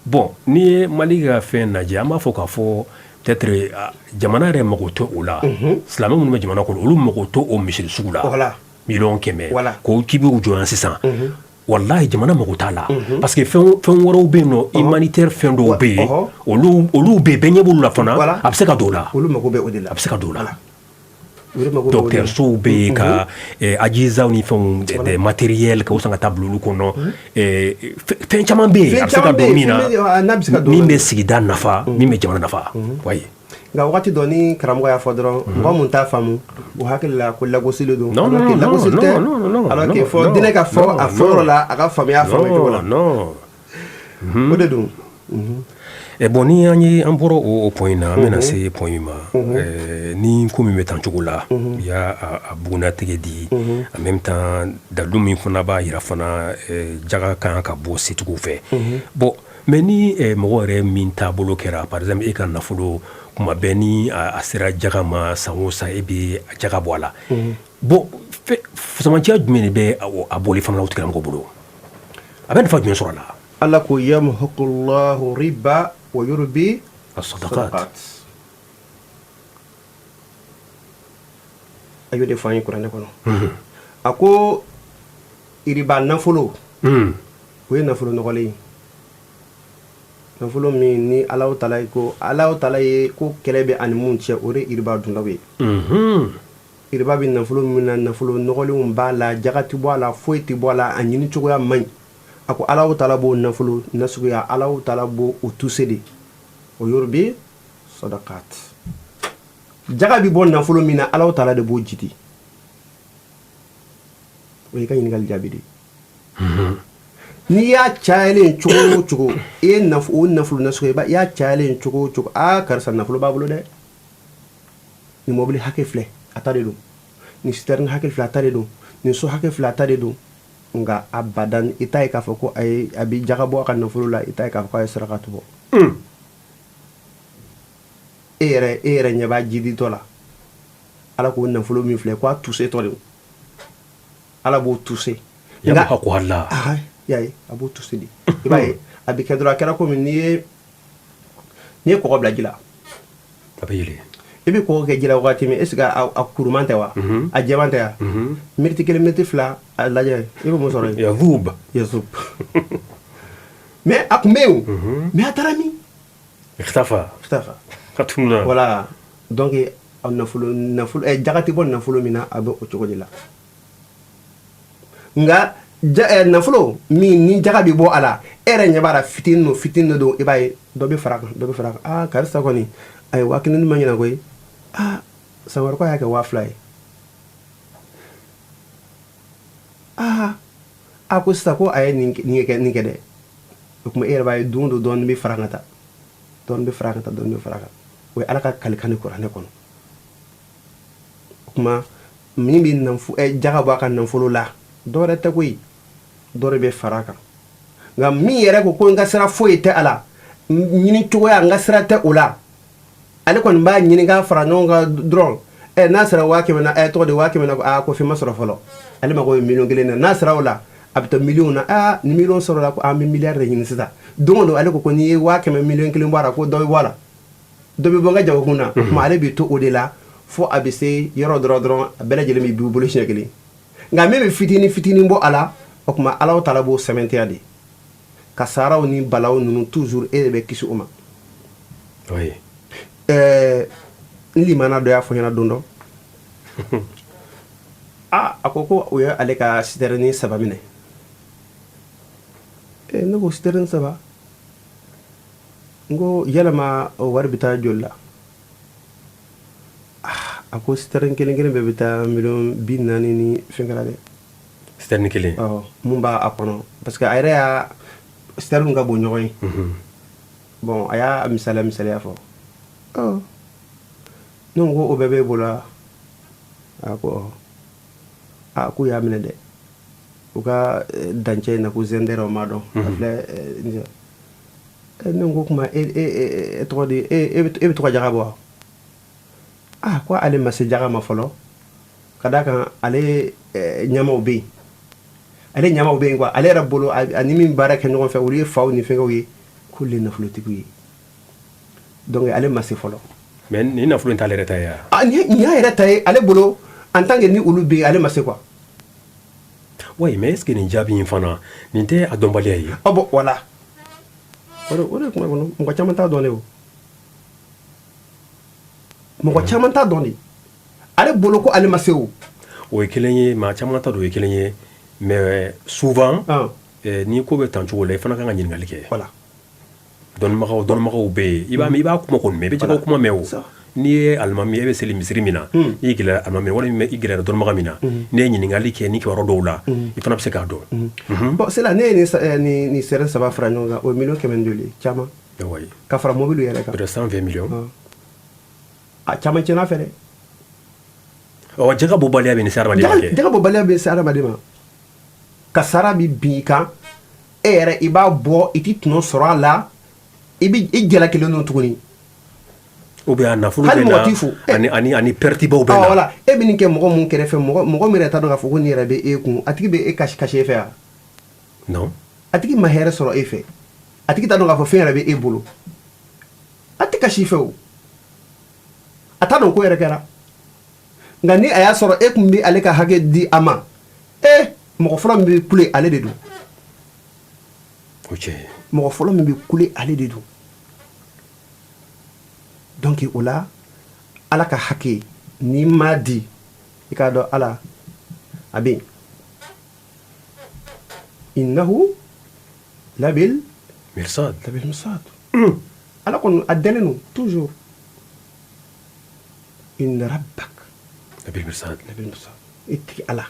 Bon, n'i ye Mali ka fɛn lajɛ, an b'a fɔ k'a fɔ peut-être jamana yɛrɛ mago tɛ o la. Silamɛ minnu bɛ jamana kɔnɔ, olu mago tɛ o misiri sugu la. 100 000 000 ko k'i b'o jɔ yan sisan, walahi jamana mago t'a la, parce que fɛn fɛn wɛrɛw bɛ yen nɔ, humanitaire fɛn dɔw bɛ yen, olu bɛ yen, bɛɛ ɲɛ b'olu la fana, a bɛ se ka don o la.
Olu mago bɛ o de la.
A bɛ se ka don o la. Dɔgɔtɔrɔsow bɛ yen, ka ajizaw ni fɛnw, des matériels ka san ka taa bila olu kɔnɔ. Fɛn caman bɛ yen a bɛ se ka don min na, min bɛ sigida nafa, min bɛ jamana nafa, wayi.
Nka wagati dɔ ni karamɔgɔ y'a fɔ dɔrɔn, mɔgɔ mun t'a faamu, o hakili la ko lagosili don.
Non, non.
Lagosili tɛ. Alors que fɔ diinɛ ka fɔ a fɔyɔrɔ la, a ka faamuya a faamu cogo la.
Non.
O de don.
Bon, ni an ye an bɔra o point in na, an bɛna se point min ma, ni ko min bɛ tan cogo la, i y'a a bugunnatigɛ di, en même temps dalilu min fana b'a jira fana jaga kan ka bɔ setigiw fɛ. Bon, mais ni mɔgɔ yɛrɛ min taabolo kɛra, par exemple e ka nafolo kuma bɛɛ ni a sera jaga ma, san o san e bɛ jaga bɔ a la, bon, fusamanciya jumɛn de bɛ a bɔli fana o tigilamɔgɔ bolo? A bɛ nafa jumɛn sɔrɔ a la?
Ala ko yamhaqullahu riba wa yurbi
as-sadaqat.
A y'o de fɔ an ye kuranɛ kɔnɔ. A ko iriba nafolo, o ye nafolo nɔgɔlen ye, nafolo min ni Alahu taala ko, Alahu taala ye ko kɛlɛ bɛ ani mun cɛ, o de ye iriba dunlaw ye. Iriba bɛ nafolo min na, nafolo nɔgɔlenw b'a la, jaga tɛ bɔ a la, foyi tɛ bɔ a la, a ɲini cogoya man ɲi. A ko Alahu taala b'o nafolo nasuguya, Alahu taala b'o o tuse de, wa yurbi sadaqat. Jaga bɛ bɔ nafolo min na, Alahu taala de b'o jidi. O y'i ka ɲininkali jaabi de. N'i y'a cayalen cogo o cogo, i ye o nafolo nasuguya, i y'a cayalen cogo o cogo, aa karisa nafolo b'a bolo dɛ, nin mobili hakɛ filɛ, a ta de don, nin citerne hakɛ filɛ, a ta de don, nin so hakɛ filɛ, a ta de don. Nka abadan i t'a ye k'a fɔ ko a ye a bɛ jaga bɔ a ka nafolo la, i t'a ye k'a fɔ k'a ye sarakatu bɔ. E yɛrɛ ɲɛ b'a jiditɔ la. Ala k'o nafolo min filɛ, k'a tusetɔ de don, Ala b'o tuse.
Nka
y'a ye, a b'o tuse de. I b'a ye a bɛ kɛ dɔrɔn, a kɛra komi n'i ye kɔgɔ bila ji la,
a bɛ yɛlɛ.
I bɛ kɔgɔ kɛ ji la waati min, est ce que a kuruman tɛ wa? A jɛman tɛ wa? Miniti 1, miniti 2, a lajɛ, i bɛ mun sɔrɔ yen?
Yazub.
Yazub. Mais a tun bɛ yen o, mais a taara min?
Ikhtafa.
Ikhtafa.
A tununa.
Voilà, donc a nafolo jaga tɛ bɔ nafolo min na, a bɛ o cogo de la. Nka nafolo min ni jaga bɛ bɔ a la, e yɛrɛ ɲɛ b'a la, fitinin don, fitinin don, i b'a ye dɔ bɛ fara a kan, dɔ bɛ fara a kan. Aa karisa kɔni, a ye 10,000 ma ɲina koyi. Aa san wɛrɛ ko a y'a kɛ 2,000 ye. Aa a ko sisan ko a ye nin kɛ, nin kɛ dɛ. O tuma e yɛrɛ b'a ye don o don, dɔɔnin bɛ fara a kan tan, dɔɔnin bɛ fara a kan tan, dɔɔnin bɛ fara a kan. O ye Ala ka kalikan de kuranɛ kɔnɔ. O tuma min bɛ jaga bɔ a ka nafolo la, dɔ wɛrɛ tɛ koyi, dɔ de bɛ fara a kan. Nka min yɛrɛ ko ko n ka sira foyi tɛ a la, ɲini cogoya n ka sira tɛ o la, ale kɔni b'a ɲini k'a fara ɲɔgɔn kan dɔrɔn. N'a sera 100,000 na, tɔgɔ de 100,000 na, aa ko fɛn ma sɔrɔ fɔlɔ, ale mago bɛ 1,000,000 na. N'a sera o la, a bɛ taa miliyɔn na. Aa ni miliyɔn sɔrɔla, ko an bɛ miliyari de ɲini sisan. Don o don ale ko ko n'i ye 100,000 1,000,000 bɔ a la, ko dɔ bɛ bɔ a la, dɔ bɛ bɔ n ka jagokun na. Tuma ale bɛ to o de la fo a bɛ se yɔrɔ dɔrɔn, a bɛɛ lajɛlen bɛ b'i bolo siɲɛ kelen. Nka min bɛ fitinin fitinin bɔ a la, o tuma Alahu taala b'o sɛmɛntiya de. Kasaraw ni balaw ninnu, toujours e de bɛ kisi o ma.
Oui.
N limana dɔ y'a fɔ n ɲɛna don dɔ, aa a ko ko o ye ale ka citerne 3 minɛ. Ne ko citerne 3, n ko yalama o wari bɛ taa joli la? A ko citerne kelen kelen bɛɛ bɛ taa 40 miliyɔn ni fɛn kɛra dɛ.
Citerne kelen?
Ɔ, mun b'a kɔnɔ, parce que a yɛrɛ y'a citerne ka bon ɲɔgɔn ye. Bon, a y'a misaliya misaliya fɔ. Ɔ, ne ko o bɛɛ b'e bolo wa? A ko ɔ. A k'u y'a minɛ dɛ, u ka dancɛ in na, ko zɛndɛrɛ, o ma dɔn a filɛ. Ne ko kuma e e tɔgɔ di, e bɛ to ka jaga bɔ wa? Ah, ko ale ma se jaga ma fɔlɔ, ka d'a kan ale ɲɛmaw bɛ yen, ale ɲɛmaw bɛ yen quoi. Ale yɛrɛ bolo, ani min baara kɛ ɲɔgɔn fɛ, olu ye faw ni fɛngɛw ye, k'olu ye nafolotigiw ye, donc ale ma se fɔlɔ.
Mais nin nafolo in t'ale yɛrɛ ta ye wa?
Ah, nin y'a yɛrɛ ta ye ale bolo, en tant que ni olu bɛ yen, ale ma se quoi.
Oui, mais est ce que nin jaabi in fana, nin tɛ a dɔnbaliya ye?
Ah bon, voilà, o de kuma kɔnɔ, mɔgɔ caman t'a dɔn de o, mɔgɔ caman t'a dɔn de, ale bolo ko ale ma se o.
O ye kelen ye, maa caman t'a dɔn, o ye kelen ye, mais souvent ni ko bɛ tan cogo la, i fana kan ka ɲininkali kɛ.
Voilà.
Dɔnnibagaw bɛ yen, i b'a mɛn, i b'a kuma kɔni mɛn, i bɛ jɛgɛ kuma mɛn o. N'i ye alimami, e bɛ seli misiri min na, n'i gɛlɛyara alimami walima i gɛlɛyara dɔnnibaga min na, n'i ye ɲininkali kɛ ni kibaruya dɔw la, i fana bɛ se k'a dɔn.
Bon, c'est là ne ye nin citerne 3 fara ɲɔgɔn kan, o ye 100,000,000 joli ye caman. Ka fara mobili yɛrɛ kan.
Peut-être 120 millions.
A caman tiɲɛna fɛ dɛ.
Ɔ, jaga bɔbaliya bɛ nin se hadamaden ma kɛ.
Jaga bɔbaliya bɛ se hadamaden ma. Kasara bɛ bin i kan, e yɛrɛ i b'a bɔ, i ti tɔnɔ sɔrɔ a la, i bɛ i jalakilen don tuguni.
Ou bien a nafolo
Hali
bɛ
mɔgɔ
na
t'i fo.
ani perte baw bɛ
Ah,
na.
voilà, e bɛ nin kɛ mɔgɔ mun kɛrɛfɛ, mɔgɔ min yɛrɛ t'a dɔn k'a fɔ ko nin yɛrɛ bɛ e kun, a tigi bɛ e kasi kasi e fɛ wa?
Non.
A tigi ma hɛrɛ sɔrɔ e fɛ, a tigi t'a dɔn k'a fɔ fɛn yɛrɛ bɛ e bolo, a tɛ kasi i fɛ o, a t'a dɔn ko yɛrɛ kɛra. Nka ni a y'a sɔrɔ e tun bɛ ale ka hakɛ di a ma, e mɔgɔ fɔlɔ min bɛ kule, ale de don.
O tiɲɛ ye.
Mɔgɔ fɔlɔ min bɛ kule, ale de don. Donc o la, ala ka hakɛ, n'i m'a di, i k'a dɔn ala a bɛ yen. Innahu labil
mirsad.
Labil mirsad. Ala kɔni a dɛnnen don toujours. Inna rabbak
labil mirsad.
Labil mirsad. E tigi ala,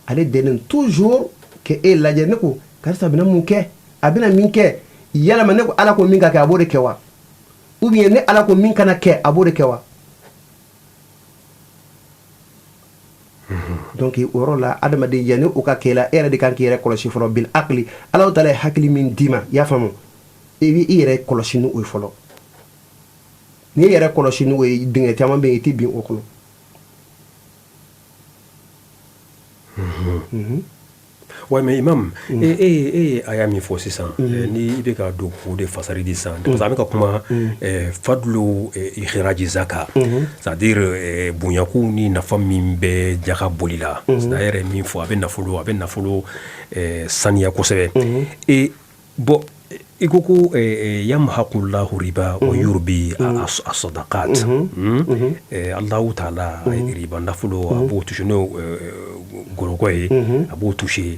ale dɛnnen toujours ke e lajɛ. Ne ko karisa bɛna mun kɛ, a bɛna min kɛ, yalama ne ko ala ko min ka kɛ, a b'o de kɛ wa? Ou bien ne ala ko min kana kɛ, a b'o de kɛ wa? Donc o yɔrɔ la, adamaden, yanni o ka kɛ la, e yɛrɛ de kan k'i yɛrɛ kɔlɔsi fɔlɔ. Bil akili, ala taala ye hakili min d'i ma, i y'a faamu, i b'i yɛrɛ kɔlɔsi ni o ye fɔlɔ. N'i yɛrɛ kɔlɔsi n'o ye, dingɛ caman bɛ yen, i tɛ bin o kɔnɔ.
Ouais, mais imam, e ye aya min fɔ sisan, ni i bɛ ka don k'o de fasari di sisan, parce que an bɛ ka kuma fadlu ikhraji zaka, c'est à dire bonyakow ni nafa min bɛ jaka boli la. C'est à dire min fɔ, a bɛ nafolo saniya kosɛbɛ. Et bon, i ko ko yamhaqullahu riba wa yurbi as-sadaqat. Allahu taala riba nafolo, a b'o toucher, n'o gɔrɔkɔ ye, a b'o toucher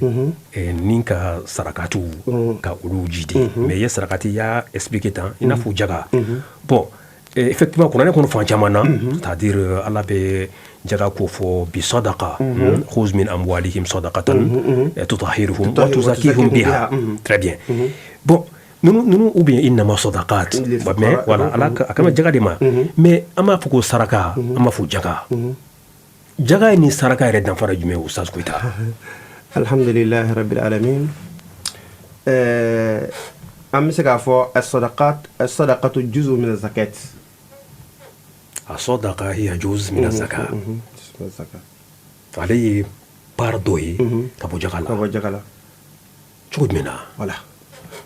ni ka sarakatiw ka olu jidi. Mais i ye sarakati, i y'a expliquer tan i n'a fɔ jaga. Bon, effectivement, kuranɛ kɔnɔ fan caman na, c'est à dire ala bɛ jaga ko fɔ bi sadaqa, khuz min amwalihim sadaqatan tutahhiruhum wa tuzakkihim biha. Très bien. Bon, nunu ou bien innama sadaqat, mais voilà, ala a kama jaga de ma, mais an b'a fɔ ko saraka, an b'a fɔ jaga. Jaga ni saraka yɛrɛ danfara jumɛn, Ustaz Koyita?
Alhamdulilahi rabbil alamin. An bɛ se k'a fɔ as-sadaqat, as-sadaqatu juzu min zakat.
As-sadaqa hiya juz min zaka. Ale ye part dɔ ye ka bɔ jaga la.
Ka bɔ jaga la.
Cogo jumɛn na?
Voilà,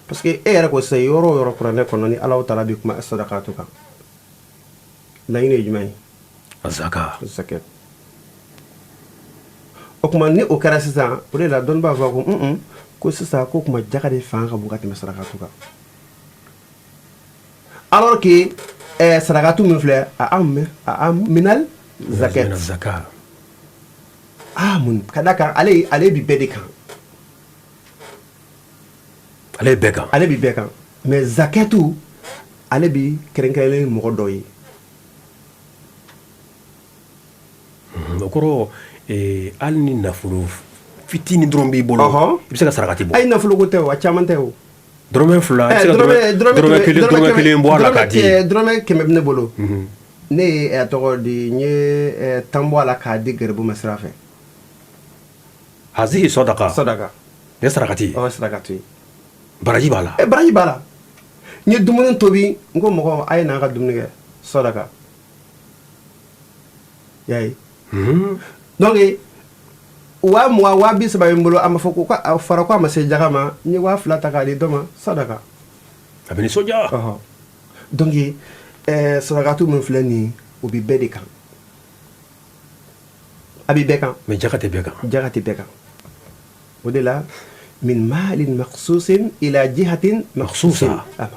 parce que e yɛrɛ ko sisan, yɔrɔ o yɔrɔ kuranɛ kɔnɔ ni Ala taala bɛ kuma as-sadaqatu kan, laɲini ye jumɛn ye?
Zaka.
Zakat. O tuma ni o kɛra sisan, o de la dɔnni b'a fɔ ko ko sisan ko kuma jaga de fanga ka bon ka tɛmɛ sarakatu kan, alors que sarakatu min filɛ, a am minal zakat.
Zaka.
Ah, mun ka da kan, ale bi bɛɛ de kan.
Ale bɛɛ kan.
Ale bi bɛɛ kan, mais zakatu, ale bi kɛrɛnkɛrɛnlen mɔgɔ dɔ ye.
O kɔrɔ, hali ni nafolo fitinin dɔrɔn b'i bolo, i bɛ se ka sarakati bɔ.
Ayi, nafolo ko tɛ o, a caman tɛ o.
Dɔrɔmɛ 2, i bɛ se ka dɔrɔmɛ kelen bɔ a la k'a di.
Dɔrɔmɛ 100 bɛ ne bolo, ne ye a tɔgɔ di, n ye 10 bɔ a la k'a di garibu ma sira fɛ.
Hazihi sadaqa.
Sadaqa.
Nin ye sarakati ye.
Ɔ, sarakati ye.
Baraji b'a la.
Baraji b'a la. N ye dumuni tobi, n ko mɔgɔ, a ye n'an ka dumuni kɛ, sadaqa. Y'a ye? Donc 20 000, 30 000 bɛ n bolo, a ma fɔ ko a fɔra ko a ma se jaga ma, n ye 2000 ta k'a di dɔ ma, sadaqa.
A bɛ nisɔndiya.
Donc sarakatu min filɛ nin ye, o bɛ bɛɛ de kan, a bɛ bɛɛ kan.
Mais jaga tɛ bɛɛ kan.
Jaga tɛ bɛɛ kan. O de la, min malin makhsusin ila jihatin makhsusin. I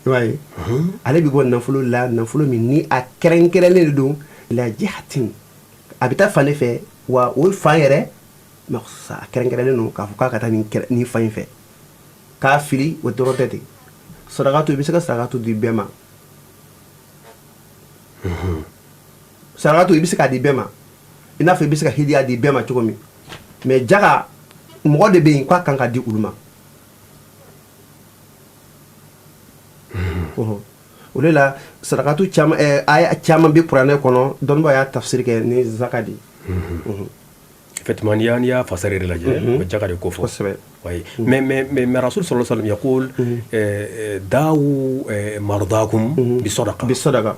b'a ye, ale bɛ bɔ nafolo la, nafolo min ni a kɛrɛnkɛrɛnlen de don, ila jihatin, a bɛ taa fan de fɛ, wa o fan yɛrɛ makhsusa, a kɛrɛnkɛrɛnlen don k'a fɔ k'a ka taa nin fan in fɛ k'a fili, o dɔrɔn tɛ ten. Sarakatu, i bɛ se ka sarakatu di bɛɛ ma. Sarakatu, i bɛ se k'a di bɛɛ ma, i n'a fɔ i bɛ se ka hidiya di bɛɛ ma cogo min. Mais jaga, mɔgɔ de bɛ yen k'a kan ka di olu ma. O de la sarakatu caman, aya caman bɛ kuranɛ kɔnɔ, dɔnnibaw y'a tafsiri kɛ ni zaka de ye.
Effectivement, n'i y'a fasari yɛrɛ lajɛ, o bɛ jaka de ko fɔ. Oui. Mais رسول صلى الله عليه وسلم يقول داووا مرضاكم بصدقة.
Bi sadaka.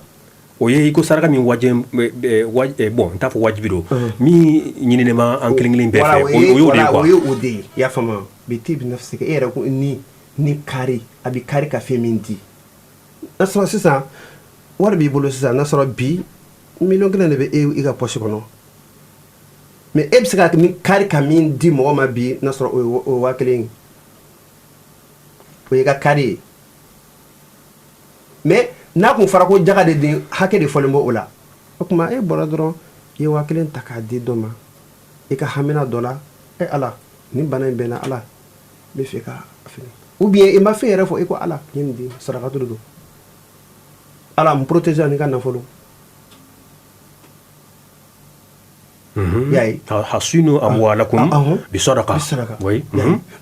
O ye i ko saraka min wajɛ, bon, n t'a fɔ wajibi don, min ɲininen ma an kelen kelen bɛɛ fɛ, o y'o de ye quoi.
O ye o de ye, i y'a faamu? Bi ti bi nafsika, e yɛrɛ ko ni kari a bɛ kari ka fɛn min di, n'a sɔrɔ sisan wari b'i bolo sisan, n'a sɔrɔ bi miliyɔn 1 de bɛ e i ka poche kɔnɔ, mais e bɛ se ka min kari ka min di mɔgɔ ma bi, n'a sɔrɔ o ye 1000 ye, o ye ka kari ye. Mais n'a kun fɔra ko jaga de den hakɛ de fɔlen bɔ o la, o tuma e bɔra dɔrɔn, i ye 1000 ta k'a di dɔ ma, i ka hamina dɔ la, e Ala, nin bana in bɛ n na, Ala, n bɛ fɛ ka fɛngɛ, ou bien i ma fɛn yɛrɛ fɔ, i ko Ala, n ye nin di, sarakatu de don, Ala n protéger ani ka nafolo. I y'a ye?
حصنوا أموالكم بصدقة.
Bi sadaka.
Oui.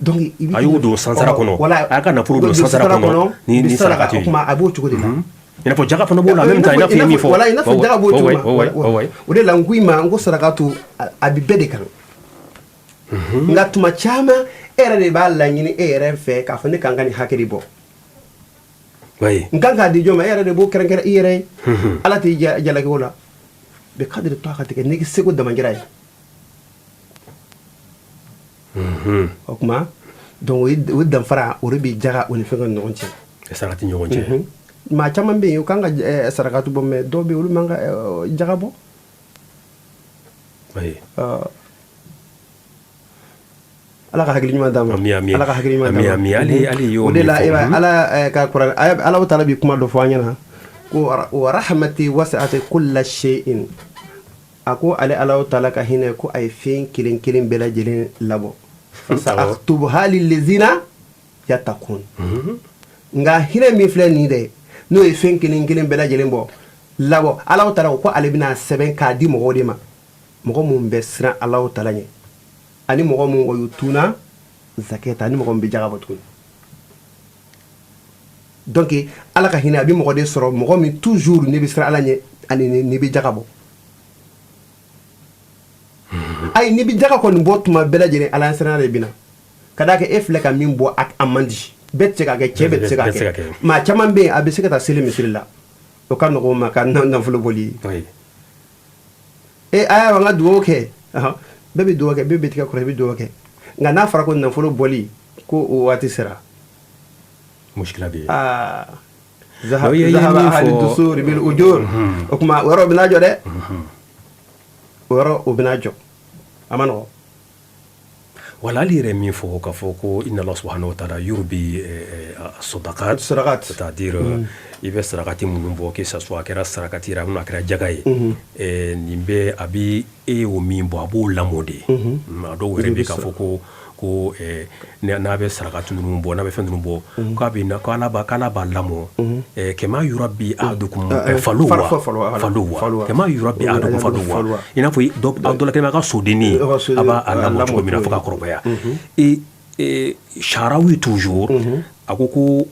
Donc i bɛ
A y'o don sansara kɔnɔ.
Wala.
A y'a ka nafolo don sansara kɔnɔ ni
saraka
sarakati
o
ye.
Tuma a b'o cogo de la.
I n'a fɔ jaga fana b'o la en même temps, i n'a fɔ i ye min fɔ.
Wala, i n'a fɔ jaga b'o cogo ma. O de la n ko i ma, n ko sarakatu a bɛ bɛɛ de kan, nka tuma caman e yɛrɛ de b'a laɲini e yɛrɛ fɛ k'a fɔ ne kan ka nin hakɛ de bɔ. N kan k'a di jɔn ma, e yɛrɛ de b'o kɛrɛnkɛrɛn i yɛrɛ ye. Ala t'i jalaki o la, bi kadiri to a ka tigɛ n'i seko damajira ye. O tuma donc o danfara o de bɛ jaga o ni fɛn ka ɲɔgɔn cɛ.
Saraka ɲɔgɔn cɛ.
Maa caman bɛ yen, u kan ka sarakatu bɔ, mais dɔw bɛ yen, olu man ka jaga bɔ. Ala ka hakili ɲuman d'an ma. Ala ka hakili ɲuman d'an ma.
Ali y'o
O de la Ala ka kuranɛ, Ala taala bi kuma dɔ fɔ an ɲɛna ko ورحمتي وسعت كل شيء. A ko ale Ala taala ka hinɛ ko a ye fɛn kelen kelen bɛɛ lajɛlen labɔ. فسأكتبها للذين يتقون. Nka hinɛ min filɛ nin dɛ, n'o ye fɛn kelen kelen bɛɛ lajɛlen bɔ labɔ, Ala taala ko ale bɛna sɛbɛn k'a di mɔgɔw de ma, mɔgɔ mun bɛ siran Ala taala ɲɛ, ani mɔgɔ mun ويؤتون الزكاة, ani mɔgɔ min bɛ jaga bɔ tuguni. Donc Ala ka hinɛ a bɛ mɔgɔ de sɔrɔ, mɔgɔ min toujours ne bɛ siran Ala ɲɛ, ani n'i bɛ jaga bɔ. Ayi, n'i bɛ jaga kɔni bɔ tuma bɛɛ lajɛlen, Ala ɲɛsiranɲɛ de bɛ na ka d'a kan e filɛ ka min bɔ, a man di bɛɛ tɛ se k'a kɛ, cɛ bɛɛ tɛ se k'a kɛ. Maa caman bɛ yen, a bɛ se ka taa seli misiri la, o ka nɔgɔn o ma ka nafolo bɔli ye. E a y'a an ka dugawu kɛ, bɛɛ bɛ dugawu kɛ, bɛɛ bɛ tigɛ kɔrɔ, i bɛ dugawu kɛ, nka n'a fɔra ko nafolo bɔli ko o waati sera,
Mushkila bɛ yen.
Aa, ذهب أهل الدثور بالأجور. O tuma o yɔrɔ bɛna jɔ dɛ, o yɔrɔ o bɛna jɔ, a ma nɔgɔn.
Wala, hali yɛrɛ min fɔ k'a fɔ ko إن الله سبحانه وتعالى يربي الصدقات.
Sadakat.
C'est-à-dire i bɛ sarakati minnu bɔ, que ça soit a kɛra sarakati yɛrɛ a kɛra jaga ye, nin bɛɛ a bɛ e y'o min bɔ, a b'o lamɔ de. A dɔw yɛrɛ bɛ k'a fɔ ko n'a bɛ sarakati ninnu bɔ, n'a bɛ fɛn ninnu bɔ, k'a bɛ na k'Ala b'a lamɔ كما يربي أحدكم فلوه فلوه كما يربي أحدكم فلوه, i n'a fɔ dɔ la kelen b'a ka sodennin, a b'a lamɔ cogo min na fo ka kɔrɔbaya. Et Sharawi toujours a ko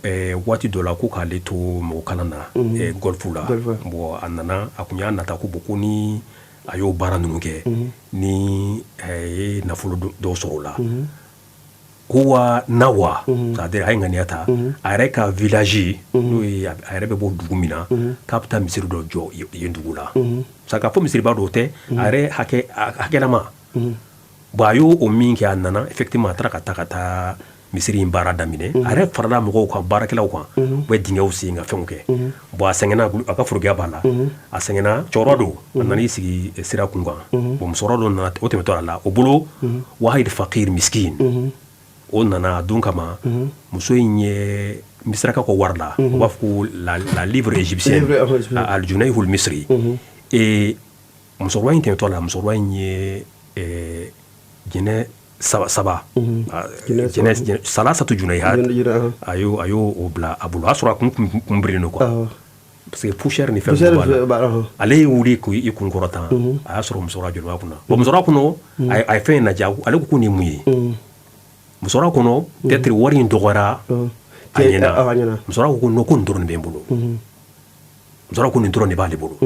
waati dɔ la ko k'ale to mɔgɔ kalan na golf la. Bon, a nana, a kun y'a nata ko bon, ko ni a y'o baara ninnu kɛ, ni ye nafolo dɔw sɔrɔ o la, هو نوى, c'est-à-dire a ye ŋaniya ta a yɛrɛ ka village, n'o ye a yɛrɛ bɛ bɔ dugu min na, k'a bɛ taa misiri dɔ jɔ yen dugu la. Sa k'a fɔ misiriba dɔw tɛ, a yɛrɛ hakɛ hakɛlama. Bon, a y'o o min kɛ, a nana effectivement, a taara ka taa misiri in baara daminɛ. A yɛrɛ farala mɔgɔw kan, baarakɛlaw kan, u bɛ dingɛw sen ka fɛnw kɛ. Bon, a sɛgɛnna, a ka forokiya b'a la, a sɛgɛnna, cɛkɔrɔba don. A nana i sigi sira kun kan. Bon, musokɔrɔba dɔ nana, o tɛmɛtɔ a la, o bolo واحد فقير مسكين, o nana a don kama. Muso in ye misiraka ko wari la, u b'a fɔ ko la livre égyptienne, الجنيه المصري. Et musokɔrɔba in tɛmɛtɔ la, musokɔrɔba in ye jinɛ saba saba, jinɛ ثلاثة جنيهات, a y'o o bila a bolo. A y'a sɔrɔ a kun birilen don quoi, parce que poussière ni fɛn b'a la. Ale ye wuli k'i kun kɔrɔtan, a y'a sɔrɔ musokɔrɔba joli b'a kunna. Bon, musokɔrɔba kɔnɔ, a ye fɛn in lajɛ, ale ko nin ye mun ye? Musokɔrɔba kɔnɔ peut-être wari in dɔgɔyara. A ɲɛna. Musokɔrɔba ko non, ko nin dɔrɔn de bɛ n bolo. Musokɔrɔba ko nin dɔrɔn de b'ale bolo.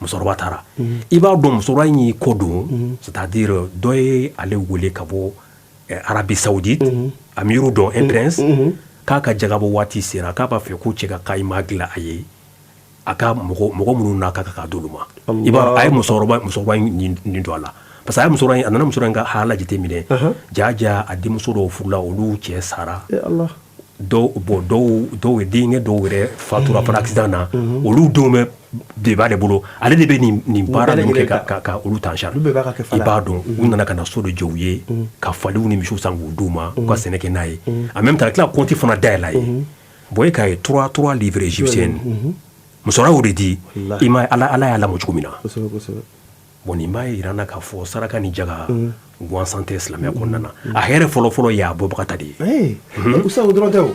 Musokɔrɔba taara, i b'a dɔn, musokɔrɔba in y'i kɔ don, c'est à dire dɔ ye ale wele ka bɔ Arabie Saoudite, amiru dɔ, un prince, k'a ka jagabɔ waati sera, k'a b'a fɛ ko cɛ ka kayima dilan a ye, a ka mɔgɔ minnu n'a ka kan k'a d'olu ma. I b'a, a ye musokɔrɔba nin don a la, parce que a ye musokɔrɔba in, a nana musokɔrɔba in ka hala jateminɛ. Ja, a denmuso dɔw furula, olu cɛ sara. Dɔw, bon, dɔw ye denkɛ, dɔw yɛrɛ fatura fana accident na. Olu denw bɛ de b'ale bolo, ale de bɛ nin baara ninnu kɛ ka olu ta en charge. I b'a dɔn, u nana ka na so dɔ jɔ u ye, ka faliw ni misiw san k'u d'u ma, u ka sɛnɛ kɛ n'a ye. En même temps, a tila compte fana dayɛlɛ a ye. Bon, e k'a ye, trois livres égyptiennes, musokɔrɔba y'o de di. I ma Ala y'a lamɔ cogo min na. Bon, nin b'a yira n na k'a fɔ saraka ni jaga gansan tɛ silamɛya kɔnɔna na. A hɛrɛ fɔlɔ-fɔlɔ ye a bɔbaga ta de
ye. Usa, o dɔrɔn tɛ o.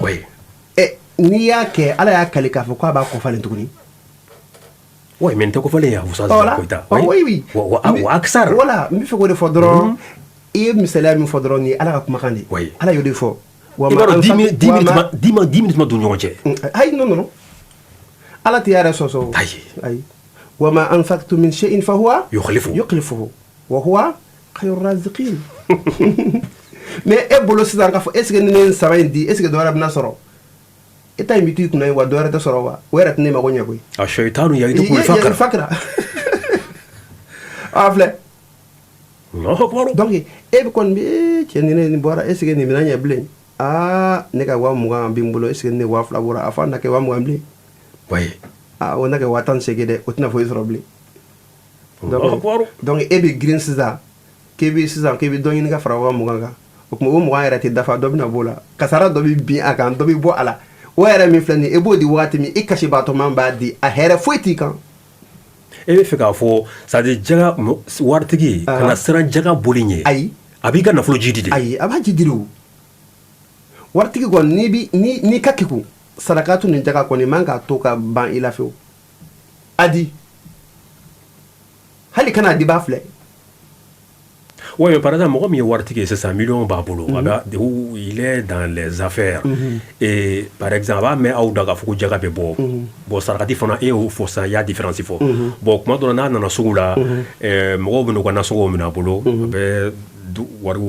N'i y'a kɛ, Ala y'a kali k'a fɔ k'a b'a kɔfalen tuguni.
Oui, mais n tɛ kɔfalen ye, Ustaz Koyita.
Oui.
Wa akisar.
Voilà, n bɛ fɛ k'o de fɔ dɔrɔn. I ye misaliya min fɔ dɔrɔn, nin ye Ala ka kumakan de ye. Ala y'o de fɔ.
I b'a dɔn, 10 minutes ma don ɲɔgɔn cɛ.
Ayi, non, non, Ala tɛ yɛrɛ sɔsɔ.
Ayi.
Ayi. وما أنفقتم من شيء فهو
يخلفه.
يخلفه وهو خير الرازقين. Mais e bolo sisan k'a fɔ est ce que ni ne ye saba in di, est ce que dɔ wɛrɛ bɛna sɔrɔ? E ta in bɛ to i kunna yen wa, dɔ wɛrɛ tɛ sɔrɔ wa? O yɛrɛ tɛ ne mago ɲɛ koyi.
الشيطان يعدكم الفقر.
الفقر. A filɛ.
الله أكبر.
Donc e bɛ kɔni bɛ cɛ, ni ne nin bɔra, est ce que nin bɛna ɲɛ bilen? Aa, ne ka 20 000 bɛ n bolo, est ce que ne 2000 bɔra, a fɔ a na kɛ 20 000 bilen? Aa, o na kɛ 18 000 dɛ, o tɛna foyi sɔrɔ bilen. Donc e bɛ girin sisan k'e bɛ sisan k'e bɛ dɔ ɲini ka fara 20 000 kan. O tuma, o 20 yɛrɛ tɛ dafa, dɔ bɛna b'o la, kasara dɔ bɛ bin a kan, dɔ bɛ bɔ a la. O yɛrɛ min filɛ nin ye, e b'o di waati min, i kasibaatɔman b'a di, a hɛrɛ foyi t'i kan.
E bɛ fɛ k'a fɔ, c'est à dire jaga, waritigi kana siran jaga boli ɲɛ.
Ayi.
A b'i ka nafolo jidi de.
Ayi, a b'a jidi o. Waritigi kɔni, n'i bi ni n'i ka kegun, sarakatu ni jaga kɔni man k'a to ka ban i la fewu. A di, hali kana di, b'a filɛ.
Oui, mais par exemple, mɔgɔ min ye waritigi ye sisan, million b'a bolo, a b'a, il est dans les affaires. Et par exemple, a b'a mɛn aw da k'a fɔ ko jaga bɛ bɔ. Bon, sarakati fana, e y'o fɔ sisan, i y'a différence fɔ. Bon, kuma dɔ la, n'a nana sugu la, mɔgɔw bɛ n'u ka nasɔngɔw minɛ a bolo, a bɛ wari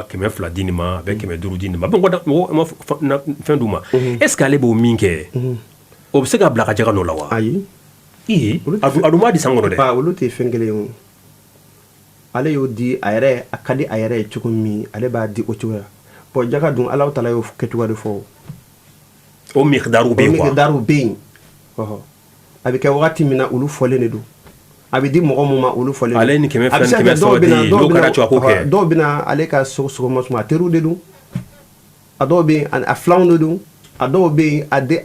200 di nin ma, a bɛ 500 di nin ma, a bɛ mɔgɔ ma fɛn d'u ma. Est ce que ale b'o min kɛ, o bɛ se ka bila ka jaga nɔ la wa?
Ayi.
Ee, a dun b'a di san kɔnɔ dɛ.
Olu tɛ fɛn kelen ye o. Ale y'o di a yɛrɛ, a ka di a yɛrɛ ye cogo min, ale b'a di o cogoya. Bon, jaga dun, Ala taala y'o kɛcogoya de fɔ.
O miqdaru bɛ yen quoi.
O miqdaru bɛ yen. Ɔhɔ, a bɛ kɛ wagati min na, olu fɔlen de don. A bɛ di mɔgɔ mun ma, olu fɔlen don.
Ale ni 200 ni 300 di, n'o kɛra cogo, a k'o kɛ.
Dɔw bɛ na ale ka sɔgɔma suma, a teriw de don. A dɔw bɛ yen, a filanw de don. A dɔw bɛ yen, a de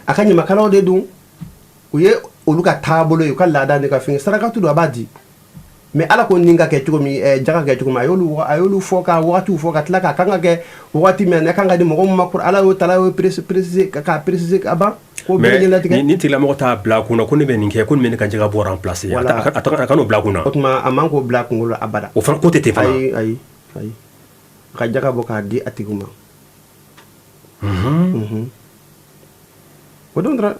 a ka ɲamakalaw de don. U ye olu ka taabolo ye, u ka laada de ka fɛn. Sarakatu don, a b'a di. Mais Ala ko nin ka kɛ cogo min, jaga kɛ cogo min, a y'olu fɔ, ka wagatiw fɔ, ka tila k'a kan ka kɛ wagati min na, kan ka di mɔgɔ min ma, Ala y'o ta, y'o préciser, k'a préciser ka ban.
Ko bɛɛ lajɛlen. Ni tigilamɔgɔ t'a bila a kunna ko ne bɛ nin kɛ, ko nin bɛ ne ka jaga bɔ remplacer, a kan'o bila a kunna.
O tuma, a man k'o bila a kunkolo abada.
O fana ko tɛ ten fana.
Ayi, ayi, ayi, a ka jaga bɔ k'a di a tigi ma. O don dɔrɔn.